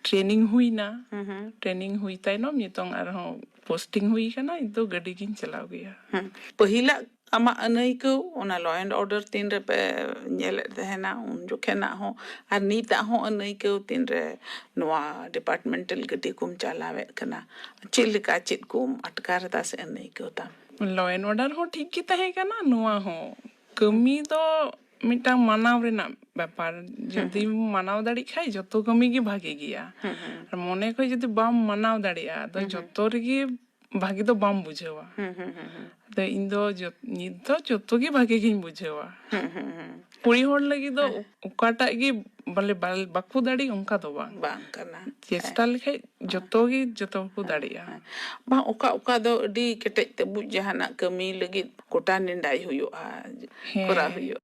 ᱴᱨᱮᱱᱤᱝ ᱦᱩᱭᱱᱟ᱾ ᱦᱩᱸ, ᱦᱩᱸ᱾ ᱴᱨᱮᱱᱤᱝ ᱦᱩᱭ ᱛᱟᱭᱱᱚᱢ ᱱᱤᱛᱚᱝ ᱟᱨᱦᱚᱸ ᱯᱳᱥᱴᱤᱝ ᱦᱩᱭ ᱠᱟᱱᱟ, ᱤᱧ ᱫᱚ ᱜᱟᱹᱰᱤ ᱜᱤᱧ ᱪᱟᱞᱟᱣ ᱜᱮᱭᱟ᱾ ᱦᱩᱸ᱾ ᱯᱟᱹᱦᱤᱞᱟᱜ ᱟᱢᱟᱜ ᱟᱹᱱᱟᱹᱭᱠᱟᱹᱣ, ᱚᱱᱟ ᱞᱚ ᱮᱱᱰ ᱚᱨᱰᱟᱨ ᱛᱤᱱ ᱨᱮᱯᱮ ᱧᱮᱞᱮᱫ ᱛᱟᱦᱮᱱᱟ, ᱩᱱ ᱡᱚᱠᱷᱮᱱᱟᱜ ᱦᱚᱸ ᱟᱨ ᱱᱤᱛᱟᱜ ᱦᱚᱸ ᱟᱹᱱᱟᱹᱭᱠᱟᱹᱣ ᱛᱤᱱ ᱨᱮ ᱱᱚᱣᱟ ᱰᱤᱯᱟᱨᱴᱢᱮᱱᱴᱟᱞ ᱜᱟᱹᱰᱤ ᱠᱚᱢ ᱪᱟᱞᱟᱣᱮᱫ ᱠᱟᱱᱟ, ᱪᱮᱫ ᱞᱮᱠᱟ, ᱪᱮᱫ ᱠᱚᱢ ᱟᱴᱠᱟᱨ ᱮᱫᱟ ᱥᱮ ᱟᱹᱱᱟᱹᱭᱠᱟᱹᱣ ᱛᱟᱢ? ᱞᱚ ᱮᱱᱰ ᱚᱨᱰᱟᱨ ᱦᱚᱸ ᱴᱷᱤᱠ ᱜᱮ ᱛᱟᱦᱮᱸ ᱠᱟᱱᱟ, ᱱᱚᱣᱟ ᱦᱚᱸ᱾ ᱠᱟᱹᱢᱤ ᱫᱚ ᱢᱤᱫᱴᱟᱝ ᱢᱟᱱᱟᱣ ᱨᱮᱱᱟᱜ ᱵᱮᱯᱟᱨ᱾ ᱡᱩᱫᱤᱢ ᱢᱟᱱᱟᱣ ᱫᱟᱲᱮᱜ ᱠᱷᱟᱡ ᱡᱚᱛᱚ ᱠᱟᱹᱢᱤ ᱜᱮ ᱵᱷᱟᱜᱮ ᱜᱮᱭᱟ᱾ ᱦᱩᱸ, ᱦᱩᱸ, ᱦᱩᱸ᱾ ᱟᱨ ᱢᱚᱱᱮ ᱠᱷᱚᱡ ᱡᱩᱫᱤ ᱵᱟᱢ ᱢᱟᱱᱟᱣ ᱫᱟᱲᱮᱭᱟᱜᱼᱟ, ᱟᱫᱚ ᱦᱩᱸ, ᱦᱩᱸ᱾ ᱡᱚᱛᱚ ᱨᱮᱜᱮ ᱵᱷᱟᱜᱮ ᱫᱚ ᱵᱟᱢ ᱵᱩᱡᱷᱟᱹᱣᱟ᱾ ᱦᱩᱸ, ᱦᱩᱸ, ᱦᱩᱸ, ᱦᱩᱸ᱾ ᱟᱫᱚ ᱤᱧ ᱫᱚ ᱡᱚᱛ-, ᱱᱤᱛ ᱫᱚ ᱡᱚᱛᱚ ᱜᱮ ᱵᱷᱟᱜᱮ ᱜᱤᱧ ᱵᱩᱡᱷᱟᱹᱣᱟ᱾ ᱦᱩᱸ, ᱦᱩᱸ, ᱦᱩᱸ᱾ ᱠᱩᱲᱤ ᱦᱚᱲ ᱞᱟᱹᱜᱤᱫ ᱫᱚ ᱦᱮᱸ᱾ ᱚᱠᱟᱴᱟᱜ ᱜᱮ ᱵᱚᱞᱮ ᱵᱟᱞ-, ᱵᱟᱠᱚ ᱫᱟᱲᱮ ᱚᱱᱠᱟ ᱫᱚ ᱵᱟᱝ᱾ ᱵᱟᱝ ᱠᱟᱱᱟ᱾ ᱪᱮᱥᱴᱟ ᱞᱮᱠᱷᱟᱡ ᱡᱚᱛᱚ ᱜᱮ ᱡᱚᱛᱚ ᱠᱚ ᱫᱟᱲᱮᱭᱟᱜᱼᱟ᱾ ᱦᱮᱸ᱾ ᱵᱟᱝ, ᱚᱠᱟ ᱚᱠᱟ ᱫᱚ ᱟᱹᱰᱤ ᱠᱮᱴᱮᱡ ᱛᱮ ᱵᱩᱡ ᱡᱟᱦᱟᱱᱟᱜ ᱠᱟᱹᱢᱤ ᱞᱟᱹᱜᱤᱫ ᱜᱚᱴᱟ ᱱᱮᱰᱟᱭ ᱦᱩᱭᱩᱜᱼᱟ, ᱦᱮᱸ᱾ ᱠᱚᱨᱟᱣ ᱦᱩᱭᱩᱜᱼᱟ᱾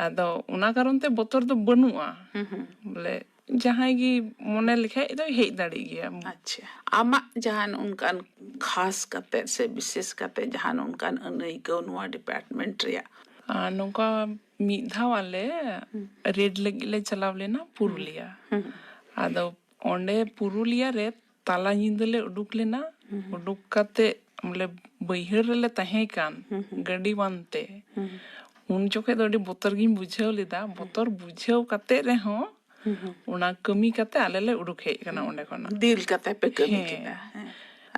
ᱟᱫᱚ ᱚᱱᱟ ᱠᱟᱨᱚᱱ ᱛᱮ ᱵᱚᱛᱚᱨ ᱫᱚ ᱵᱟᱹᱱᱩᱜᱼᱟ᱾ ᱦᱩᱸ, ᱦᱩᱸ᱾ ᱵᱚᱞᱮ ᱡᱟᱦᱟᱸᱭ ᱜᱮ ᱢᱚᱱᱮ ᱞᱮᱠᱷᱟᱡ ᱫᱚ ᱦᱮᱡ ᱫᱟᱲᱮᱜ ᱜᱮᱭᱟ᱾ ᱟᱪᱪᱷᱟ, ᱟᱢᱟᱜ ᱡᱟᱦᱟᱱ ᱚᱱᱠᱟᱱ ᱠᱷᱟᱥ ᱠᱟᱛᱮ ᱥᱮ ᱵᱤᱥᱮᱥ ᱠᱟᱛᱮ ᱡᱟᱦᱟᱱ ᱚᱱᱠᱟᱱ ᱟᱹᱱᱟᱹᱭᱠᱟᱹᱣ ᱱᱚᱣᱟ ᱰᱤᱯᱟᱨᱴᱢᱮᱱᱴ ᱨᱮᱭᱟᱜ? ᱟᱨ ᱱᱚᱝᱠᱟ ᱢᱤᱫ ᱫᱷᱟᱣ ᱟᱞᱮ ᱦᱩᱸ᱾ ᱨᱮᱰ ᱞᱟᱹᱜᱤᱫ ᱞᱮ ᱪᱟᱞᱟᱣ ᱞᱮᱱᱟ ᱯᱩᱨᱩᱞᱤᱭᱟ᱾ ᱦᱩᱸ᱾ ᱟᱫᱚ ᱚᱸᱰᱮ ᱯᱩᱨᱩᱞᱤᱭᱟ ᱨᱮ ᱛᱟᱞᱟ ᱧᱤᱫᱟᱹ ᱞᱮ ᱩᱰᱩᱠ ᱞᱮᱱᱟ᱾ ᱦᱩᱸ᱾ ᱩᱰᱩᱠ ᱠᱟᱛᱮ ᱵᱚᱞᱮ ᱵᱟᱹᱭᱦᱟᱹᱲ ᱨᱮᱞᱮ ᱛᱟᱦᱮᱸ ᱠᱟᱱ ᱦᱩᱸ, ᱦᱩᱸ᱾ ᱜᱟᱹᱰᱤ ᱵᱟᱝᱛᱮ᱾ ᱦᱩᱸ᱾ ᱩᱱ ᱡᱚᱠᱷᱮᱡ ᱫᱚ ᱟᱹᱰᱤ ᱵᱚᱛᱚᱨ ᱜᱤᱧ ᱵᱩᱡᱷᱟᱹᱣ ᱞᱮᱫᱟ᱾ ᱵᱚᱛᱚᱨ ᱵᱩᱡᱷᱟᱹᱣ ᱠᱟᱛᱮ ᱨᱮᱦᱚᱸ ᱦᱩᱸ, ᱦᱩᱸ᱾ ᱚᱱᱟ ᱠᱟᱹᱢᱤ ᱠᱟᱛᱮ ᱟᱞᱮ ᱞᱮ ᱩᱰᱩᱠ ᱦᱮᱡ ᱠᱟᱱᱟ ᱚᱸᱰᱮ ᱠᱷᱚᱱᱟᱜ᱾ ᱫᱤᱞ ᱠᱟᱛᱮ ᱯᱮ ᱠᱟᱹᱢᱤ ᱦᱮᱸ᱾ ᱠᱮᱫᱟ᱾ ᱦᱮᱸ᱾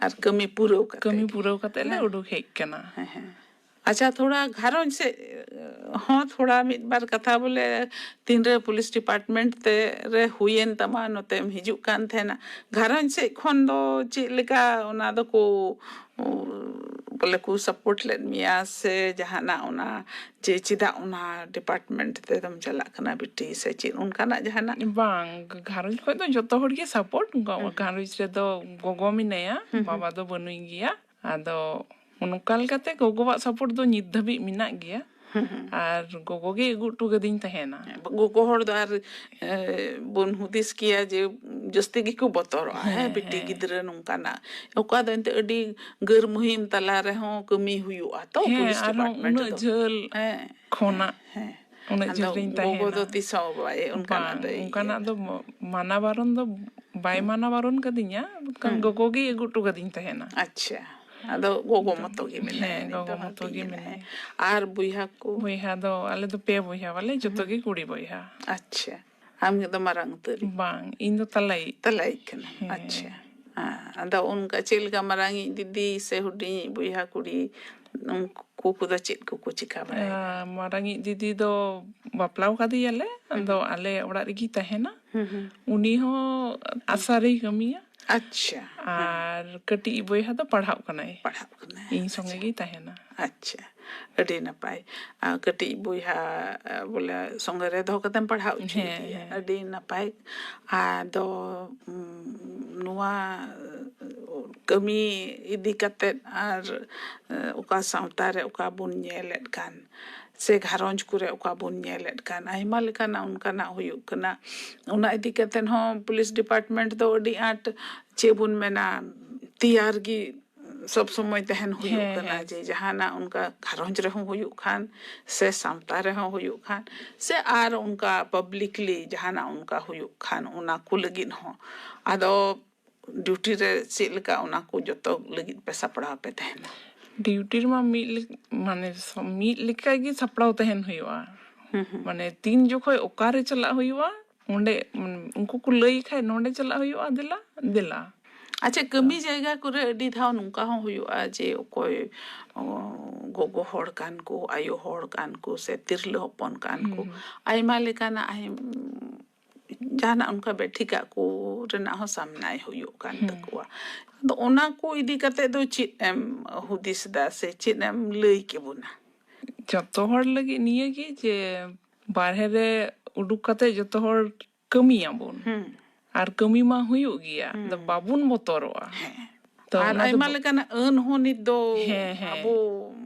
ᱟᱨ ᱠᱟᱹᱢᱤ ᱯᱩᱨᱟᱹᱣ ᱠᱟᱛᱮ ᱠᱟᱹᱢᱤ ᱜᱮ᱾ ᱯᱩᱨᱟᱹᱣ ᱠᱟᱛᱮ ᱞᱮ ᱦᱮᱸ᱾ ᱩᱰᱩᱠ ᱦᱮᱡ ᱠᱟᱱᱟ᱾ ᱦᱮᱸ, ᱦᱮᱸ᱾ ᱟᱪᱪᱷᱟ, ᱛᱷᱚᱲᱟ ᱜᱷᱟᱨᱚᱸᱡᱽ ᱥᱮᱫ ᱦᱚᱸ ᱛᱷᱚᱲᱟ ᱢᱤᱫ ᱵᱟᱨ ᱠᱟᱛᱷᱟ ᱵᱚᱞᱮ, ᱛᱤᱱᱨᱮ ᱯᱩᱞᱤᱥ ᱰᱤᱯᱟᱨᱴᱢᱮᱱᱴ ᱛᱮ ᱨᱮ ᱦᱩᱭᱮᱱ ᱛᱟᱢᱟ, ᱱᱚᱛᱮᱢ ᱦᱤᱡᱩᱜ ᱠᱟᱱ ᱛᱟᱦᱮᱱᱟ, ᱜᱷᱟᱨᱚᱸᱡᱽ ᱥᱮᱫ ᱠᱷᱚᱱ ᱫᱚ ᱪᱮᱫ ᱞᱮᱠᱟ ᱚᱱᱟ ᱫᱚᱠᱚ ᱩ, ᱵᱚᱞᱮ ᱠᱚ ᱥᱟᱯᱳᱨᱴ ᱞᱮᱫ ᱢᱮᱭᱟ ᱥᱮ ᱡᱟᱦᱟᱱᱟᱜ ᱚᱱᱟ ᱡᱮ ᱪᱮᱫᱟᱜ ᱚᱱᱟ ᱰᱤᱯᱟᱨᱴᱢᱮᱱᱴ ᱛᱮᱫᱚᱢ ᱪᱟᱞᱟᱜ ᱠᱟᱱᱟ ᱵᱤᱴᱤ ᱥᱮ ᱪᱮᱫ ᱚᱱᱠᱟᱱᱟᱜ ᱡᱟᱦᱟᱱᱟᱜ? ᱵᱟᱝ, ᱜᱷᱟᱨᱚᱸᱡᱽ ᱠᱷᱚᱱ ᱫᱚ ᱡᱚᱛᱚ ᱦᱚᱲ ᱜᱮ ᱥᱟᱯᱳᱨᱴ᱾ ᱜᱷᱟᱨᱚᱸᱡᱽ ᱨᱮᱫᱚ ᱜᱚᱜᱚ ᱢᱮᱱᱟᱭᱟ, ᱵᱟᱵᱟ ᱫᱚ ᱵᱟᱹᱱᱩᱭ ᱜᱮᱭᱟ᱾ ᱟᱫᱚ ᱱᱚᱝᱠᱟ ᱞᱮᱠᱟᱛᱮ ᱜᱚᱜᱚᱣᱟᱜ ᱥᱟᱯᱳᱨᱴ ᱫᱚ ᱱᱤᱛ ᱫᱷᱟᱹᱵᱤᱡ ᱢᱮᱱᱟᱜ ᱜᱮᱭᱟ᱾ ᱟᱨ ᱜᱚᱜᱚ ᱜᱮ ᱟᱹᱜᱩ ᱦᱚᱴᱚ ᱠᱟᱹᱫᱤᱧ ᱛᱟᱦᱮᱱᱟ᱾ ᱜᱚᱜᱚ ᱦᱚᱲ ᱫᱚ ᱟᱨ ᱮ, ᱵᱚᱱ ᱦᱩᱫᱤᱥ ᱠᱮᱭᱟ ᱡᱮ ᱡᱟᱹᱥᱛᱤ ᱜᱮᱠᱚ ᱵᱚᱛᱚᱨᱚᱜᱼᱟ, ᱦᱮᱸ, ᱵᱤᱴᱤ ᱜᱤᱫᱽᱨᱟᱹ ᱱᱚᱝᱠᱟᱱᱟᱜ᱾ ᱚᱠᱟ ᱫᱚ ᱮᱱᱛᱮ ᱟᱹᱰᱤ ᱜᱟᱹᱨ ᱢᱩᱦᱤᱢ ᱛᱟᱞᱟ ᱨᱮᱦᱚᱸ ᱠᱟᱹᱢᱤ ᱦᱩᱭᱩᱜᱼᱟ ᱛᱚ, ᱦᱮᱸ, ᱯᱩᱞᱤᱥ ᱟᱨᱦᱚᱸ ᱰᱤᱯᱟᱨᱴᱢᱮᱱᱴ ᱩᱱᱟᱹᱜ ᱫᱚ᱾ ᱡᱷᱟᱹᱞ ᱦᱮᱸ, ᱠᱷᱚᱱᱟᱜ ᱦᱮᱸ᱾ ᱩᱱᱟᱹᱜ ᱟᱫᱚ ᱡᱷᱟᱹᱞ ᱨᱤᱧ ᱜᱚᱜᱚ ᱛᱟᱦᱮᱱᱟ᱾ ᱫᱚ ᱛᱤᱥ ᱦᱚᱸ ᱵᱟᱭ ᱚᱱᱠᱟᱱᱟᱜ ᱵᱟᱝ, ᱫᱚᱭ ᱚᱱᱠᱟᱱᱟᱜ ᱤᱭᱟᱹᱭᱟ᱾ ᱫᱚ ᱢ-, ᱢᱟᱱᱟ ᱵᱟᱨᱚᱱ ᱫᱚ ᱵᱟᱭ ᱢᱟᱱᱟ ᱵᱟᱨᱚᱱ ᱠᱟᱫᱤᱧᱟ, ᱢᱮᱱᱠᱷᱟᱱ ᱜᱚᱜᱚ ᱜᱮᱭ ᱟᱹᱜᱩ ᱦᱚᱴᱚ ᱠᱟᱫᱤᱧ ᱛᱟᱦᱮᱱᱟ᱾ ᱟᱪᱪᱷᱟ, ᱟᱫᱚ ᱜᱚᱜᱚ ᱢᱚᱛᱚ ᱜᱮ ᱢᱮᱱᱟᱭᱟ, ᱦᱮᱸ, ᱩᱱᱤ ᱜᱚᱜᱚ ᱫᱚ ᱢᱚᱛᱚ ᱦᱩᱰᱤᱧ ᱜᱮ ᱮᱱᱟᱭ᱾ ᱢᱮᱱᱟᱭᱟ᱾ ᱟᱨ ᱵᱚᱭᱦᱟ ᱠᱚ? ᱵᱚᱭᱦᱟ ᱫᱚ ᱟᱞᱮ ᱫᱚ ᱯᱮ ᱵᱚᱭᱦᱟ ᱵᱟᱞᱮ, ᱡᱚᱛᱚ ᱜᱮ ᱠᱩᱲᱤ ᱵᱚᱭᱦᱟ᱾ ᱟᱪᱪᱷᱟ, ᱟᱢ ᱜᱮ ᱫᱚ ᱢᱟᱨᱟᱝ ᱩᱛᱟᱹᱨᱤᱡ? ᱵᱟᱝ, ᱤᱧ ᱫᱚ ᱛᱟᱞᱟᱭᱤᱡ᱾ ᱛᱟᱞᱟᱭᱤᱡ ᱠᱟᱱᱟᱢ᱾ ᱦᱮᱸ᱾ ᱟᱪᱪᱷᱟ᱾ ᱦᱮᱸ, ᱟᱫᱚ ᱚᱱᱠᱟ ᱪᱮᱫ ᱞᱮᱠᱟ ᱢᱟᱨᱟᱝᱤᱡ ᱫᱤᱫᱤ ᱥᱮ ᱦᱩᱰᱤᱧᱤᱡ ᱵᱚᱭᱦᱟ ᱠᱩᱲᱤ, ᱩᱱᱠᱩ ᱠᱚᱫᱚ ᱪᱮᱫ ᱠᱚᱠᱚ ᱪᱤᱠᱟ ᱵᱟᱲᱟᱭᱟ? ᱟᱨ ᱢᱟᱨᱟᱝᱤᱡ ᱫᱤᱫᱤ ᱫᱚ ᱵᱟᱯᱞᱟᱣ ᱠᱟᱫᱮᱭᱟᱞᱮ, ᱟᱫᱚ ᱟᱞᱮ ᱚᱲᱟᱜ ᱨᱮᱜᱮᱭ ᱛᱟᱦᱮᱱᱟ᱾ ᱦᱩᱸ, ᱦᱩᱸ᱾ ᱩᱱᱤ ᱦᱚᱸ ᱟᱥᱟ ᱨᱮᱭ ᱠᱟᱹᱢᱤᱭᱟ᱾ ᱟᱪᱪᱷᱟ᱾ ᱟᱨ ᱠᱟᱹᱴᱤᱡ ᱵᱚᱭᱦᱟ ᱫᱚ ᱯᱟᱲᱦᱟᱜ ᱠᱟᱱᱟᱭ᱾ ᱯᱟᱲᱦᱟᱜ ᱠᱟᱱᱟᱭ᱾ ᱤᱧ ᱥᱚᱸᱜᱮ ᱜᱮᱭ ᱛᱟᱦᱮᱱᱟ᱾ ᱟᱪᱪᱷᱟ, ᱟᱹᱰᱤ ᱱᱟᱯᱟᱭ᱾ ᱟᱨ ᱠᱟᱹᱴᱤᱡ ᱵᱚᱭᱦᱟ, ᱵᱚᱞᱮ, ᱥᱚᱸᱜᱮ ᱨᱮ ᱫᱚᱦᱚ ᱠᱟᱛᱮᱢ ᱯᱟᱲᱦᱟᱣ ᱦᱚᱪᱚᱭᱮᱫᱮᱭᱟ᱾ ᱦᱮᱸ᱾ ᱟᱹᱰᱤ ᱱᱟᱯᱟᱭ᱾ ᱟᱫᱚ, ᱩᱢ, ᱱᱚᱣᱟ ᱠᱟᱹᱢᱤ ᱤᱫᱤ ᱠᱟᱛᱮᱫ ᱟᱨ, ᱮ, ᱚᱠᱟ ᱥᱟᱶᱛᱟ ᱨᱮ ᱚᱠᱟ ᱵᱚᱱ ᱧᱮᱞᱮᱫ ᱠᱟᱱ, ᱥᱮ ᱜᱷᱟᱨᱚᱸᱡᱽ ᱠᱚᱨᱮ ᱚᱠᱟ ᱵᱚᱱ ᱧᱮᱞᱮᱫ ᱠᱟᱱ, ᱟᱭᱢᱟ ᱞᱮᱠᱟᱱᱟᱜ ᱚᱱᱠᱟᱱᱟᱜ ᱦᱩᱭᱩᱜ ᱠᱟᱱᱟ᱾ ᱚᱱᱟ ᱤᱫᱤ ᱠᱟᱛᱮᱫ ᱦᱚᱸ ᱯᱩᱞᱤᱥ ᱰᱤᱯᱟᱨᱴᱢᱮᱱᱴ ᱫᱚ ᱟᱹᱰᱤ ᱟᱸᱴ, ᱪᱮᱫ ᱵᱚᱱ ᱢᱮᱱᱟ, ᱛᱮᱭᱟᱨ ᱜᱮ ᱥᱚᱵ ᱥᱚᱢᱚᱭ ᱛᱟᱦᱮᱱ ᱦᱩᱭᱩᱜ ᱦᱮᱸ, ᱠᱟᱱᱟ᱾ ᱦᱮᱸ᱾ ᱡᱮ ᱡᱟᱦᱟᱱᱟᱜ ᱚᱱᱠᱟ ᱜᱷᱟᱨᱚᱸᱡᱽ ᱨᱮᱦᱚᱸ ᱦᱩᱭᱩᱜ ᱠᱷᱟᱱ, ᱥᱮ ᱥᱟᱶᱛᱟ ᱨᱮᱦᱚᱸ ᱦᱩᱭᱩᱜ ᱠᱷᱟᱱ, ᱥᱮ ᱟᱨ ᱚᱱᱠᱟ ᱯᱟᱵᱽᱞᱤᱠᱞᱤ ᱡᱟᱦᱟᱱᱟᱜ ᱚᱱᱠᱟ ᱦᱩᱭᱩᱜ ᱠᱷᱟᱱ, ᱚᱱᱟ ᱠᱚ ᱞᱟᱹᱜᱤᱫ ᱦᱚᱸ᱾ ᱟᱫᱚ ᱰᱤᱭᱩᱴᱤ ᱨᱮ ᱪᱮᱫ ᱞᱮᱠᱟ ᱚᱱᱟ ᱠᱚ ᱡᱚᱛᱚ ᱞᱟᱹᱜᱤᱫ ᱯᱮ ᱥᱟᱯᱲᱟᱣ ᱯᱮ ᱛᱟᱦᱮᱱᱟ? ᱰᱤᱭᱩᱴᱤ ᱨᱮᱢᱟ ᱢᱤᱫ ᱞᱮ-, ᱢᱟᱱᱮ ᱥᱚ-, ᱢᱤᱫ ᱞᱮᱠᱟ ᱜᱮ ᱥᱟᱯᱲᱟᱣ ᱛᱟᱦᱮᱱ ᱦᱩᱭᱩᱜᱼᱟ᱾ ᱦᱩᱸ, ᱦᱩᱸ᱾ ᱢᱟᱱᱮ ᱛᱤᱱ ᱡᱚᱠᱷᱚᱡ ᱚᱠᱟᱨᱮ ᱪᱟᱞᱟᱜ ᱦᱩᱭᱩᱜᱼᱟ, ᱚᱸᱰᱮ, ᱩᱱ-, ᱩᱱᱠᱩ ᱠᱚ ᱞᱟᱹᱭ ᱠᱷᱟᱡ ᱱᱚᱸᱰᱮ ᱪᱟᱞᱟᱜ ᱦᱩᱭᱩᱜᱼᱟ, ᱫᱮᱞᱟ, ᱫᱮᱞᱟ᱾ ᱟᱪᱪᱷᱟ, ᱠᱟᱹᱢᱤ ᱡᱟᱭᱜᱟ ᱠᱚᱨᱮ ᱟᱹᱰᱤ ᱫᱷᱟᱣ ᱱᱚᱝᱠᱟ ᱦᱚᱸ ᱦᱩᱭᱩᱜᱼᱟ ᱡᱮ ᱚᱠᱚᱭ, ᱚ, ᱜᱚᱜᱚ ᱦᱚᱲ ᱠᱟᱱ ᱠᱚ, ᱟᱭᱳ ᱦᱚᱲ ᱠᱟᱱ ᱠᱚ, ᱥᱮ ᱛᱤᱨᱞᱟᱹ ᱦᱚᱯᱚᱱ ᱠᱟᱱ ᱠᱚ, ᱦᱩᱸ᱾ ᱟᱭᱢᱟ ᱞᱮᱠᱟᱱᱟᱜ ᱟᱭ-, ᱡᱟᱦᱟᱱᱟᱜ ᱚᱱᱠᱟ ᱵᱮᱴᱷᱤᱠᱟᱜ ᱠᱚ ᱨᱮᱱᱟᱜ ᱦᱚᱸ ᱥᱟᱢᱱᱟᱭ ᱦᱩᱭᱩᱜ ᱠᱟᱱ ᱛᱟᱠᱚᱣᱟ᱾ ᱟᱫᱚ ᱚᱱᱟ ᱠᱚ ᱤᱫᱤ ᱠᱟᱛᱮ ᱫᱚ ᱪᱮᱫ ᱮᱢ ᱦᱩᱫᱤᱥ ᱮᱫᱟ ᱥᱮ ᱪᱮᱫ ᱮᱢ ᱞᱟᱹᱭ ᱠᱮᱵᱚᱱᱟ? ᱡᱚᱛᱚ ᱦᱚᱲ ᱞᱟᱹᱜᱤᱫ ᱱᱤᱭᱟᱹ ᱜᱮ ᱡᱮ ᱵᱟᱨᱦᱮ ᱨᱮ ᱩᱰᱩᱠ ᱠᱟᱛᱮ ᱡᱚᱛᱚ ᱦᱚᱲ ᱠᱟᱹᱢᱤᱭᱟᱵᱚᱱ᱾ ᱦᱩᱸ᱾ ᱟᱨ ᱠᱟᱹᱢᱤ ᱢᱟ ᱦᱩᱭᱩᱜ ᱜᱮᱭᱟ, ᱟᱫᱚ ᱵᱟᱵᱚᱱ ᱵᱚᱛᱚᱨᱚᱜᱼᱟ᱾ ᱦᱮᱸ᱾ ᱛᱚ ᱟᱨ ᱚᱱᱟ ᱫᱚ ᱟᱭᱢᱟ ᱵᱚ- ᱞᱮᱠᱟᱱᱟᱜ ᱟᱹᱱ ᱦᱚᱸ ᱱᱤᱛ ᱫᱚ ᱦᱮᱸ, ᱦᱮᱸ᱾ ᱟᱵᱚ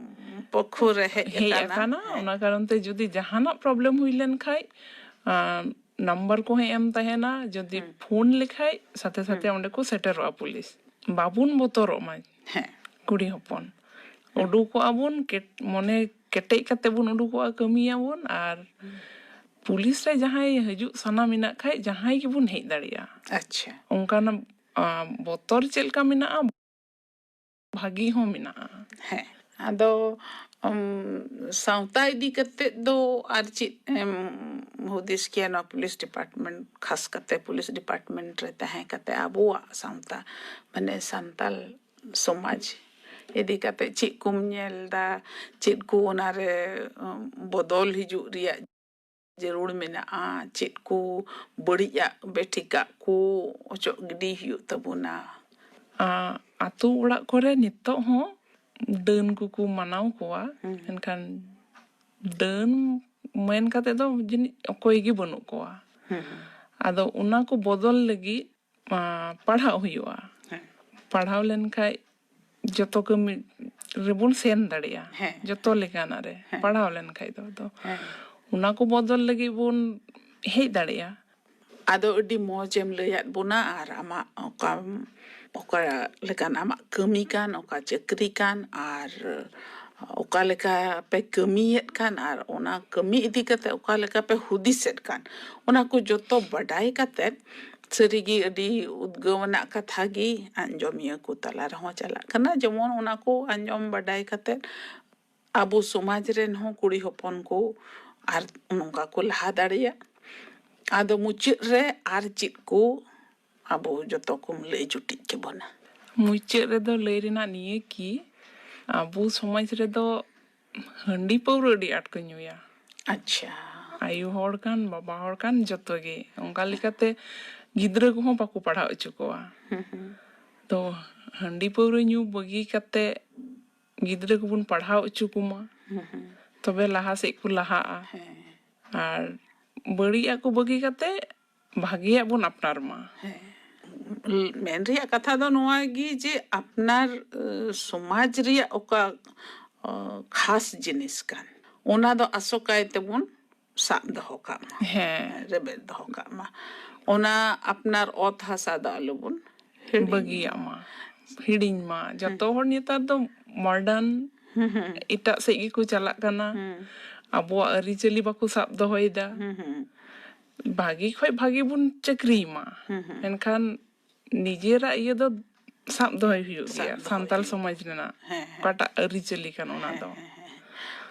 ᱯᱚᱠᱷᱚ ᱨᱮ ᱦᱮᱡ ᱦᱮᱡ ᱟᱠᱟᱱᱟ᱾ ᱟᱠᱟᱱᱟ᱾ ᱦᱮᱸ᱾ ᱚᱱᱟ ᱠᱟᱨᱚᱱ ᱛᱮ ᱡᱩᱫᱤ ᱡᱟᱦᱟᱱᱟᱜ ᱯᱨᱚᱵᱞᱮᱢ ᱦᱩᱭ ᱞᱮᱱ ᱠᱷᱟᱡ, ᱟᱸ, ᱱᱟᱢᱵᱟᱨ ᱠᱚᱦᱚᱸ ᱮᱢ ᱛᱟᱦᱮᱱᱟ, ᱡᱩᱫᱤ ᱦᱩᱸ᱾ ᱯᱷᱳᱱ ᱞᱮᱠᱷᱟᱡ ᱥᱟᱛᱷᱮ ᱥᱟᱛᱷᱮ ᱦᱩᱸ᱾ ᱚᱸᱰᱮ ᱠᱚ ᱥᱮᱴᱮᱨᱚᱜᱼᱟ ᱯᱩᱞᱤᱥ᱾ ᱵᱟᱵᱚᱱ ᱵᱚᱛᱚᱨᱚᱜ ᱢᱟ᱾ ᱦᱮᱸ᱾ ᱠᱩᱲᱤ ᱦᱚᱯᱚᱱ᱾ ᱦᱩᱸ᱾ ᱩᱰᱩᱠᱚᱜᱼᱟ ᱵᱚᱱ, ᱠᱮᱴ-, ᱢᱚᱱᱮ ᱠᱮᱴᱮᱡ ᱠᱟᱛᱮ ᱵᱚᱱ ᱩᱰᱩᱠᱚᱜᱼᱟ, ᱠᱟᱹᱢᱤᱭᱟᱵᱚᱱ, ᱟᱨ ᱦᱩᱸ᱾ ᱯᱩᱞᱤᱥ ᱨᱮ ᱡᱟᱦᱟᱸᱭ ᱦᱤᱡᱩᱜ ᱥᱟᱱᱟ ᱢᱮᱱᱟᱜ ᱠᱷᱟᱡ, ᱡᱟᱦᱟᱸᱭ ᱜᱮᱵᱚᱱ ᱦᱮᱡ ᱫᱟᱲᱮᱭᱟᱜᱼᱟ᱾ ᱟᱪᱪᱷᱟ᱾ ᱚᱱᱠᱟᱱᱟᱜ, ᱟ, ᱵᱚᱛᱚᱨ ᱪᱮᱫ ᱞᱮᱠᱟ ᱢᱮᱱᱟᱜᱼᱟ, ᱵᱷᱟᱹᱜᱤ ᱦᱚᱸ ᱢᱮᱱᱟᱜᱼᱟ᱾ ᱦᱮᱸ, ᱟᱫᱚ, ᱩᱢ, ᱥᱟᱶᱛᱟ ᱤᱫᱤ ᱠᱟᱛᱮᱫ ᱫᱚ ᱟᱨ ᱪᱮᱫ ᱮᱢ ᱦᱩᱫᱤᱥ ᱠᱮᱭᱟ ᱱᱚᱣᱟ ᱯᱩᱞᱤᱥ ᱰᱤᱯᱟᱨᱴᱢᱮᱱᱴ, ᱠᱷᱟᱥ ᱠᱟᱛᱮ ᱯᱩᱞᱤᱥ ᱰᱤᱯᱟᱨᱴᱢᱮᱱᱴ ᱨᱮ ᱛᱟᱦᱮᱸ ᱠᱟᱛᱮ ᱟᱵᱚᱣᱟᱜ ᱥᱟᱶᱛᱟ, ᱢᱟᱱᱮ ᱥᱟᱱᱛᱟᱞ ᱥᱚᱢᱟᱡᱽ ᱤᱫᱤ ᱠᱟᱛᱮ ᱪᱮᱫ ᱠᱚᱢ ᱧᱮᱞ ᱮᱫᱟ, ᱪᱮᱫ ᱠᱚ ᱚᱱᱟᱨᱮ, ᱩᱢ, ᱵᱚᱫᱚᱞ ᱦᱤᱡᱩᱜ ᱨᱮᱭᱟᱜ ᱡᱟᱹᱨᱩᱲ ᱢᱮᱱᱟᱜᱼᱟ, ᱪᱮᱫ ᱠᱚ ᱵᱟᱹᱲᱤᱡᱟᱜ ᱵᱮᱴᱷᱤᱠᱟᱜ ᱠᱚ ᱚᱪᱚᱜ ᱜᱤᱰᱤ ᱦᱩᱭᱩᱜ ᱛᱟᱵᱚᱱᱟ? ᱟ-, ᱟᱛᱳ ᱚᱲᱟᱜ ᱠᱚᱨᱮ ᱱᱤᱛᱚᱜ ᱦᱚᱸ ᱰᱟᱹᱱ ᱠᱚᱠᱚ ᱢᱟᱱᱟᱣ ᱠᱚᱣᱟ, ᱦᱩᱸ᱾ ᱢᱮᱱᱠᱷᱟᱱ ᱰᱟᱹᱱ ᱢᱮᱱ ᱠᱟᱛᱮ ᱫᱚ ᱡᱟᱹᱱᱤᱡ ᱚᱠᱚᱭ ᱜᱮ ᱵᱟᱹᱱᱩᱜ ᱠᱚᱣᱟ᱾ ᱦᱩᱸ, ᱦᱩᱸ᱾ ᱟᱫᱚ ᱚᱱᱟ ᱠᱚ ᱵᱚᱫᱚᱞ ᱞᱟᱹᱜᱤᱫ, ᱟ, ᱯᱟᱲᱦᱟᱜ ᱦᱩᱭᱩᱜᱼᱟ᱾ ᱦᱮᱸ᱾ ᱯᱟᱲᱦᱟᱣ ᱞᱮᱱᱠᱷᱟᱡ ᱡᱚᱛᱚ ᱠᱟᱹᱢᱤ ᱨᱮᱵᱚᱱ ᱥᱮᱱ ᱫᱟᱲᱮᱭᱟᱜᱼᱟ᱾ ᱦᱮᱸ, ᱡᱚᱛᱚ ᱦᱮᱸ᱾ ᱞᱮᱠᱟᱱᱟᱜ ᱨᱮ ᱦᱮᱸ᱾ ᱯᱟᱲᱦᱟᱣ ᱞᱮᱱᱠᱷᱟᱡ ᱫᱚ, ᱟᱫᱚ ᱦᱮᱸ᱾ ᱚᱱᱟ ᱠᱚ ᱵᱚᱫᱚᱞ ᱞᱟᱹᱜᱤᱫ ᱵᱚᱱ ᱦᱮᱡ ᱫᱟᱲᱮᱭᱟᱜᱼᱟ᱾ ᱟᱫᱚ ᱟᱹᱰᱤ ᱢᱚᱡᱽ ᱮᱢ ᱞᱟᱹᱭᱟᱫ ᱵᱚᱱᱟ, ᱟᱨ ᱟᱢᱟᱜ ᱚᱠᱟ, ᱚᱠᱟ ᱞᱮᱠᱟᱱ ᱟᱢᱟᱜ ᱠᱟᱹᱢᱤ ᱠᱟᱱ, ᱚᱠᱟ ᱪᱟᱹᱠᱨᱤ ᱠᱟᱱ, ᱟᱨ ᱚᱠᱟ ᱞᱮᱠᱟ ᱯᱮ ᱠᱟᱹᱢᱤᱭᱮᱫ ᱠᱟᱱ, ᱟᱨ ᱚᱱᱟ ᱠᱟᱹᱢᱤ ᱤᱫᱤ ᱠᱟᱛᱮ ᱚᱠᱟ ᱞᱮᱠᱟ ᱯᱮ ᱦᱩᱫᱤᱥᱮᱫ ᱠᱟᱱ, ᱚᱱᱟ ᱠᱚ ᱡᱚᱛᱚ ᱵᱟᱰᱟᱭ ᱠᱟᱛᱮ ᱥᱟᱹᱨᱤᱜᱮ ᱟᱹᱰᱤ ᱩᱫᱽᱜᱟᱹᱣ ᱟᱱᱟᱜ ᱠᱟᱛᱷᱟ ᱜᱮ ᱟᱸᱡᱚᱢᱤᱭᱟᱹ ᱠᱚ ᱛᱟᱞᱟ ᱨᱮᱦᱚᱸ ᱪᱟᱞᱟᱜ ᱠᱟᱱᱟ᱾ ᱡᱮᱢᱚᱱ ᱚᱱᱟ ᱠᱚ ᱟᱸᱡᱚᱢ ᱵᱟᱰᱟᱭ ᱠᱟᱛᱮ ᱟᱵᱚ ᱥᱚᱢᱟᱡᱽ ᱨᱮᱱ ᱦᱚᱸ ᱠᱩᱲᱤ ᱦᱚᱯᱚᱱ ᱠᱚ ᱟᱨ ᱱᱚᱝᱠᱟ ᱠᱚ ᱞᱟᱦᱟ ᱫᱟᱲᱮᱭᱟᱜ᱾ ᱟᱫᱚ ᱢᱩᱪᱟᱹᱫ ᱨᱮ ᱟᱨ ᱪᱮᱫ ᱠᱚ ᱟᱵᱚ ᱡᱚᱛᱚ ᱠᱚᱢ ᱞᱟᱹᱭ ᱡᱩᱴᱤᱡ ᱠᱮᱵᱚᱱᱟ? ᱢᱩᱪᱟᱹᱫ ᱨᱮᱫᱚ ᱞᱟᱹᱭ ᱨᱮᱱᱟᱜ ᱱᱤᱭᱟᱹ ᱠᱤ, ᱟᱵᱚ ᱥᱚᱢᱟᱡᱽ ᱨᱮᱫᱚ ᱦᱟᱺᱰᱤ ᱯᱟᱹᱣᱨᱟᱹ ᱟᱹᱰᱤ ᱟᱸᱴ ᱠᱚ ᱧᱩᱭᱟ᱾ ᱟᱪᱪᱷᱟ᱾ ᱟᱭᱳ ᱦᱚᱲ ᱠᱟᱱ, ᱵᱟᱵᱟ ᱦᱚᱲ ᱠᱟᱱ, ᱡᱚᱛᱚ ᱜᱮ᱾ ᱚᱱᱠᱟ ᱞᱮᱠᱟᱛᱮ ᱜᱤᱫᱽᱨᱟᱹ ᱠᱚᱦᱚᱸ ᱵᱟᱠᱚ ᱯᱟᱲᱦᱟᱣ ᱦᱚᱪᱚ ᱠᱚᱣᱟ᱾ ᱦᱩᱸ, ᱦᱩᱸ, ᱛᱚ ᱦᱟᱺᱰᱤ ᱯᱟᱹᱣᱨᱟᱹ ᱧᱩ ᱵᱟᱹᱜᱤ ᱠᱟᱛᱮ ᱜᱤᱫᱽᱨᱟᱹ ᱠᱚᱵᱚᱱ ᱯᱟᱲᱦᱟᱣ ᱦᱚᱪᱚ ᱠᱚᱢᱟ, ᱦᱩᱸ, ᱦᱩᱸ, ᱛᱚᱵᱮ ᱞᱟᱦᱟ ᱥᱮᱫ ᱠᱚ ᱞᱟᱦᱟᱜᱼᱟ᱾ ᱦᱮᱸ, ᱟᱨ ᱵᱟᱹᱲᱤᱡᱟᱜ ᱠᱚ ᱵᱟᱹᱜᱤ ᱠᱟᱛᱮ ᱵᱷᱟᱜᱮᱭᱟᱜ ᱵᱚᱱ ᱟᱯᱱᱟᱨ ᱢᱟ᱾ ᱦᱮᱸ᱾ ᱢᱮᱱ ᱨᱮᱭᱟᱜ ᱠᱟᱛᱷᱟ ᱫᱚ ᱱᱚᱣᱟ ᱜᱮ ᱡᱮ ᱟᱯᱱᱟᱨ, ᱮ, ᱥᱚᱢᱟᱡᱽ ᱨᱮᱭᱟᱜ ᱚᱠᱟ, ᱚ, ᱠᱷᱟᱥ ᱡᱤᱱᱤᱥ ᱠᱟᱱ, ᱚᱱᱟ ᱫᱚ ᱟᱥᱚᱠᱟᱭ ᱛᱮᱵᱚᱱ ᱥᱟᱵ ᱫᱚᱦᱚ ᱠᱟᱜ ᱢᱟ, ᱦᱮᱸ᱾ ᱨᱮᱵᱮᱫ ᱫᱚᱦᱚ ᱠᱟᱜ ᱢᱟ᱾ ᱚᱱᱟ ᱟᱯᱱᱟᱨ ᱚᱛ ᱦᱟᱥᱟ ᱫᱚ ᱟᱞᱚᱵᱚᱱ ᱦᱤᱲᱤᱧ᱾ ᱵᱟᱹᱜᱤᱭᱟᱜ ᱢᱟ, ᱦᱤᱲᱤᱧ ᱢᱟ᱾ ᱡᱚᱛᱚ ᱦᱚᱲ ᱱᱮᱛᱟᱨ ᱫᱚ modern, ᱦᱩᱸ, ᱦᱩᱸ, ᱮᱴᱟᱜ ᱥᱮᱫ ᱜᱮᱠᱚ ᱪᱟᱞᱟᱜ ᱠᱟᱱᱟ᱾ ᱦᱩᱸ, ᱟᱵᱚᱣᱟᱜ ᱟᱹᱨᱤᱪᱟᱹᱞᱤ ᱵᱟᱠᱚ ᱥᱟᱵ ᱫᱚᱦᱚᱭᱮᱫᱟ᱾ ᱦᱩᱸ, ᱦᱩᱸ, ᱵᱷᱟᱜᱮ ᱠᱷᱚᱡ ᱵᱷᱟᱜᱮ ᱵᱚᱱ ᱪᱟᱹᱠᱨᱤᱭ ᱢᱟ, ᱦᱩᱸ, ᱦᱩᱸ, ᱢᱮᱱᱠᱷᱟᱱ ᱱᱤᱡᱮᱨᱟᱜ ᱤᱭᱟᱹ ᱫᱚ ᱥᱟᱵ ᱫᱚᱦᱚᱭ ᱦᱩᱭᱩᱜ ᱥᱟᱵ ᱜᱮᱭᱟ, ᱫᱚᱦᱚᱭ ᱥᱟᱱᱛᱟᱲ ᱦᱩᱭᱩᱜ ᱥᱚᱢᱟᱡᱽ ᱨᱮᱱᱟᱜ ᱦᱮᱸ, ᱦᱮᱸ᱾ ᱚᱠᱟᱴᱟᱜ ᱟᱹᱨᱤᱪᱟᱹᱞᱤ ᱠᱟᱱ ᱚᱱᱟ ᱫᱚ᱾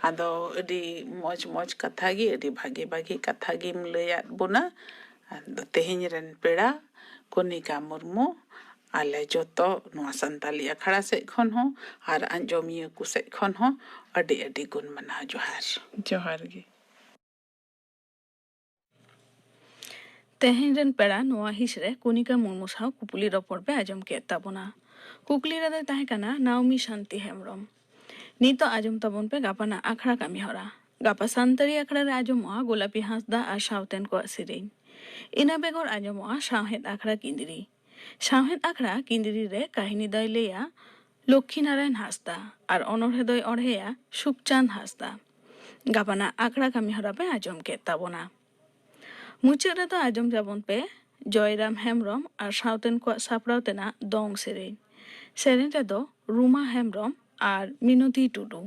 ᱟᱫᱚ ᱟᱹᱰᱤ ᱢᱚᱡᱽ ᱢᱚᱡᱽ ᱠᱟᱛᱷᱟ ᱜᱮ, ᱟᱹᱰᱤ ᱵᱷᱟᱜᱮ ᱵᱷᱟᱜᱮ ᱠᱟᱛᱷᱟ ᱜᱮᱢ ᱞᱟᱹᱭᱟᱫ ᱵᱚᱱᱟ᱾ ᱟᱫᱚ ᱛᱮᱦᱮᱧ ᱨᱮᱱ ᱯᱮᱲᱟ ᱠᱚᱱᱤᱠᱟ ᱢᱩᱨᱢᱩ, ᱟᱞᱮ ᱡᱚᱛᱚ ᱱᱚᱣᱟ ᱥᱟᱱᱛᱟᱞᱤ ᱟᱠᱷᱲᱟ ᱥᱮᱫ ᱠᱷᱚᱱ ᱦᱚᱸ ᱟᱨ ᱟᱸᱡᱚᱢᱤᱭᱟᱹ ᱠᱚ ᱥᱮᱫ ᱠᱷᱚᱱ ᱦᱚᱸ ᱟᱹᱰᱤ ᱟᱹᱰᱤ ᱜᱩᱱ ᱢᱟᱱᱟᱣ ᱡᱚᱦᱟᱨ᱾ ᱡᱚᱦᱟᱨ ᱜᱮ᱾ ᱛᱮᱦᱮᱧ ᱨᱮᱱ ᱯᱮᱲᱟ ᱱᱚᱣᱟ ᱦᱤᱸᱥ ᱨᱮ ᱠᱚᱱᱤᱠᱟ ᱢᱩᱨᱢᱩ ᱥᱟᱶ ᱠᱩᱠᱞᱤ ᱨᱚᱯᱚᱲ ᱯᱮ ᱟᱸᱡᱚᱢ ᱠᱮᱫ ᱛᱟᱵᱚᱱᱟ᱾ ᱠᱩᱠᱞᱤ ᱨᱮᱫᱚᱭ ᱛᱟᱦᱮᱸ ᱠᱟᱱᱟ ᱱᱟᱣᱢᱤ ᱥᱟᱱᱛᱤ ᱦᱮᱢᱵᱽᱨᱚᱢ᱾ ᱱᱤᱛᱚᱜ ᱟᱸᱡᱚᱢ ᱛᱟᱵᱚᱱ ᱯᱮ ᱜᱟᱯᱟᱱᱟᱜ ᱟᱠᱷᱲᱟ ᱠᱟᱹᱢᱤ ᱦᱚᱨᱟ᱾ ᱜᱟᱯᱟ ᱥᱟᱱᱛᱟᱲᱤ ᱟᱠᱷᱲᱟ ᱨᱮ ᱟᱸᱡᱚᱢᱚᱜᱼᱟ ᱜᱳᱞᱟᱯᱤ ᱦᱟᱸᱥᱫᱟ ᱟᱨ ᱥᱟᱶᱛᱮᱱ ᱠᱚᱣᱟᱜ ᱥᱮᱨᱮᱧ᱾ ᱤᱱᱟᱹ ᱵᱮᱜᱚᱨ ᱟᱸᱡᱚᱢᱚᱜᱼᱟ ᱥᱟᱶᱦᱮᱫ ᱟᱠᱷᱲᱟ ᱠᱤᱸᱫᱽᱨᱤ᱾ ᱥᱟᱶᱦᱮᱫ ᱟᱠᱷᱲᱟ ᱠᱤᱸᱫᱽᱨᱤ ᱨᱮ ᱠᱟᱹᱦᱱᱤ ᱫᱚᱭ ᱞᱟᱹᱭᱟ ᱞᱚᱠᱠᱷᱤ ᱱᱟᱨᱟᱭᱚᱱ ᱦᱟᱸᱥᱫᱟ ᱟᱨ ᱚᱱᱚᱬᱦᱮ ᱫᱚᱭ ᱚᱬᱦᱮᱭᱟ ᱥᱩᱠᱪᱟᱸᱫᱽ ᱦᱟᱸᱥᱫᱟ᱾ ᱜᱟᱯᱟᱱᱟᱜ ᱟᱠᱷᱲᱟ ᱠᱟᱹᱢᱤ ᱦᱚᱨᱟ ᱯᱮ ᱟᱸᱡᱚᱢ ᱠᱮᱫ ᱛᱟᱵᱚᱱᱟ᱾ ᱢᱩᱪᱟᱹᱫ ᱨᱮᱫᱚ ᱟᱸᱡᱚᱢ ᱡᱟᱵᱚᱱ ᱯᱮ ᱡᱚᱭᱨᱟᱢ ᱦᱮᱢᱵᱽᱨᱚᱢ ᱟᱨ ᱥᱟᱶᱛᱮᱱ ᱠᱚᱣᱟᱜ ᱥᱟᱯᱲᱟᱣ ᱛᱮᱱᱟᱜ ᱫᱚᱝ ᱥᱮᱨᱮᱧ᱾ ᱥᱮᱨᱮᱧ ᱨᱮᱫᱚ ᱨᱩᱢᱟ ᱦᱮᱢᱵᱽᱨᱚᱢ ᱟᱨ ᱢᱤᱱᱚᱛᱤ ᱴᱩᱰᱩ᱾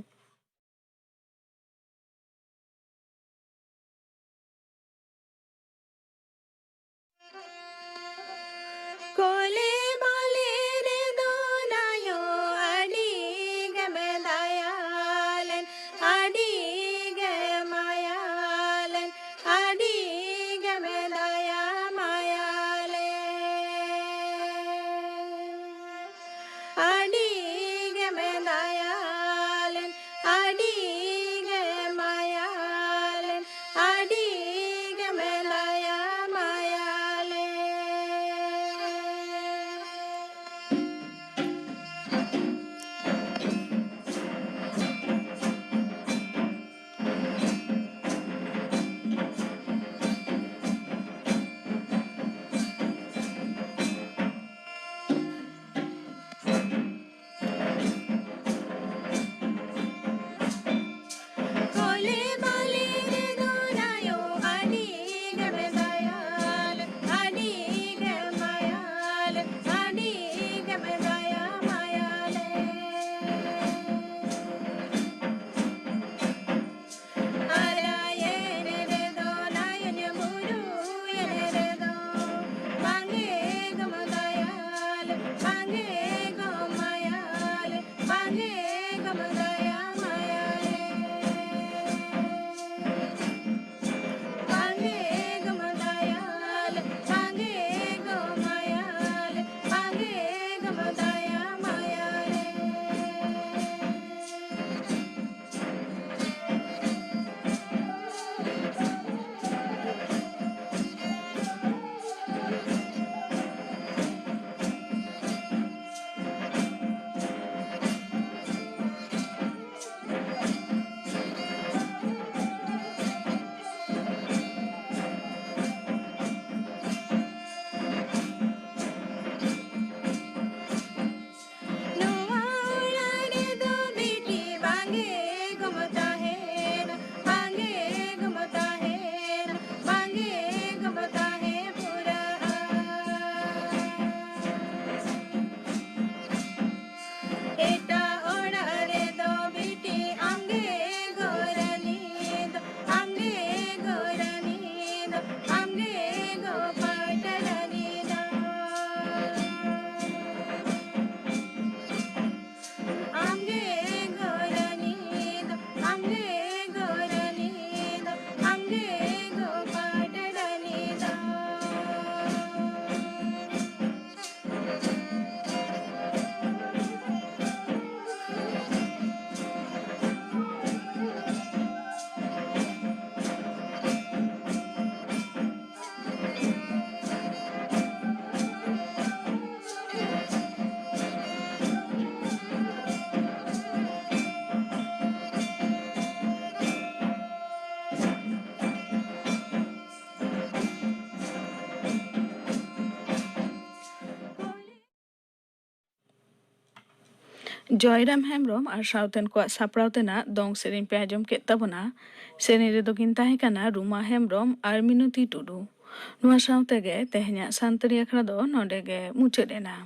ᱠᱚᱞᱮ ᱵᱟᱞᱮ ᱨᱮᱫᱚ ᱱᱟᱭᱚ ᱟᱹᱰᱤ ᱜᱮᱢ ᱫᱟᱭᱟᱞᱮᱱ, ᱟᱹᱰᱤ ᱜᱮ ᱢᱟᱭᱟᱞᱮᱱ, ᱟᱹᱰᱤ ᱜᱮᱢ ᱫᱟᱭᱟ ᱢᱟᱭᱟᱞᱮᱱ, ᱟᱹᱰᱤ ᱜᱮᱢ ᱫᱟᱭᱟᱞᱮᱱ᱾ ᱵᱟᱝᱜᱮ ᱜᱚ ᱢᱟᱭᱟᱞᱮ, ᱵᱟᱝᱜᱮ ᱜᱚ ᱫᱟᱭᱟ ᱢᱟᱭᱟᱞᱮ᱾ ᱵᱟᱝᱜᱮ ᱜᱚ ᱫᱟᱭᱟᱞᱮ, ᱵᱟᱝᱜᱮ ᱜᱚ ᱢᱟᱭᱟᱞᱮ, ᱵᱟᱝᱜᱮ ᱜᱚ ᱫᱟᱭᱟ ᱢᱟᱭᱟᱞᱮ᱾ ᱱᱚᱣᱟ ᱚᱲᱟᱜ ᱨᱮᱫᱚ ᱵᱤᱴᱤ ᱵᱟᱝᱜᱮ ᱜᱚᱢ ᱛᱟᱦᱮᱱᱟ, ᱵᱟᱝᱜᱮ ᱜᱚᱢ ᱛᱟᱦᱮᱱᱟ, ᱵᱟᱝᱜᱮ ᱜᱚᱢ ᱛᱟᱦᱮᱸ ᱯᱩᱨᱟᱹᱜᱼᱟ᱾ ᱮᱴᱟᱜ ᱚᱲᱟᱜ ᱨᱮᱫᱚ ᱵᱤᱴᱤ ᱟᱢᱜᱮ ᱜᱚᱨᱟᱱᱤ ᱫᱚ, ᱟᱢᱜᱮ ᱜᱚᱨᱟᱱᱤ ᱫᱚ, ᱟᱢᱜᱮ ᱜᱚ ᱯᱟᱴᱨᱟᱱᱤ ᱫᱚ᱾ ᱟᱢᱜᱮ ᱜᱚᱨᱟᱱᱤ ᱫᱚ, ᱟᱢᱜᱮ ᱜᱚᱨᱟᱱᱤ ᱫᱚ, ᱟᱢᱜᱮ ᱜᱚ ᱯᱟᱴᱨᱟᱱᱤ ᱫᱚ᱾ ᱡᱚᱭᱨᱟᱢ ᱦᱮᱢᱵᱨᱚᱢ ᱟᱨ ᱥᱟᱶᱛᱮᱱ ᱠᱚᱣᱟᱜ ᱥᱟᱯᱲᱟᱣ ᱛᱮᱱᱟᱜ ᱫᱚᱝ ᱥᱮᱨᱮᱧ ᱯᱮ ᱟᱸᱡᱚᱢ ᱠᱮᱫ ᱛᱟᱵᱚᱱᱟ᱾ ᱥᱮᱨᱮᱧ ᱨᱮᱫᱚ ᱠᱤᱱ ᱛᱟᱦᱮᱸ ᱠᱟᱱᱟ ᱨᱩᱢᱟ ᱦᱮᱢᱵᱨᱚᱢ ᱟᱨ ᱢᱤᱱᱚᱛᱤ ᱴᱩᱰᱩ᱾ ᱱᱚᱣᱟ ᱥᱟᱶ ᱛᱮᱜᱮ ᱛᱮᱦᱮᱧᱟᱜ ᱥᱟᱱᱛᱟᱲᱤ ᱟᱠᱷᱲᱟ ᱫᱚ ᱱᱚᱰᱮ ᱜᱮ ᱢᱩᱪᱟᱹᱫ ᱮᱱᱟ᱾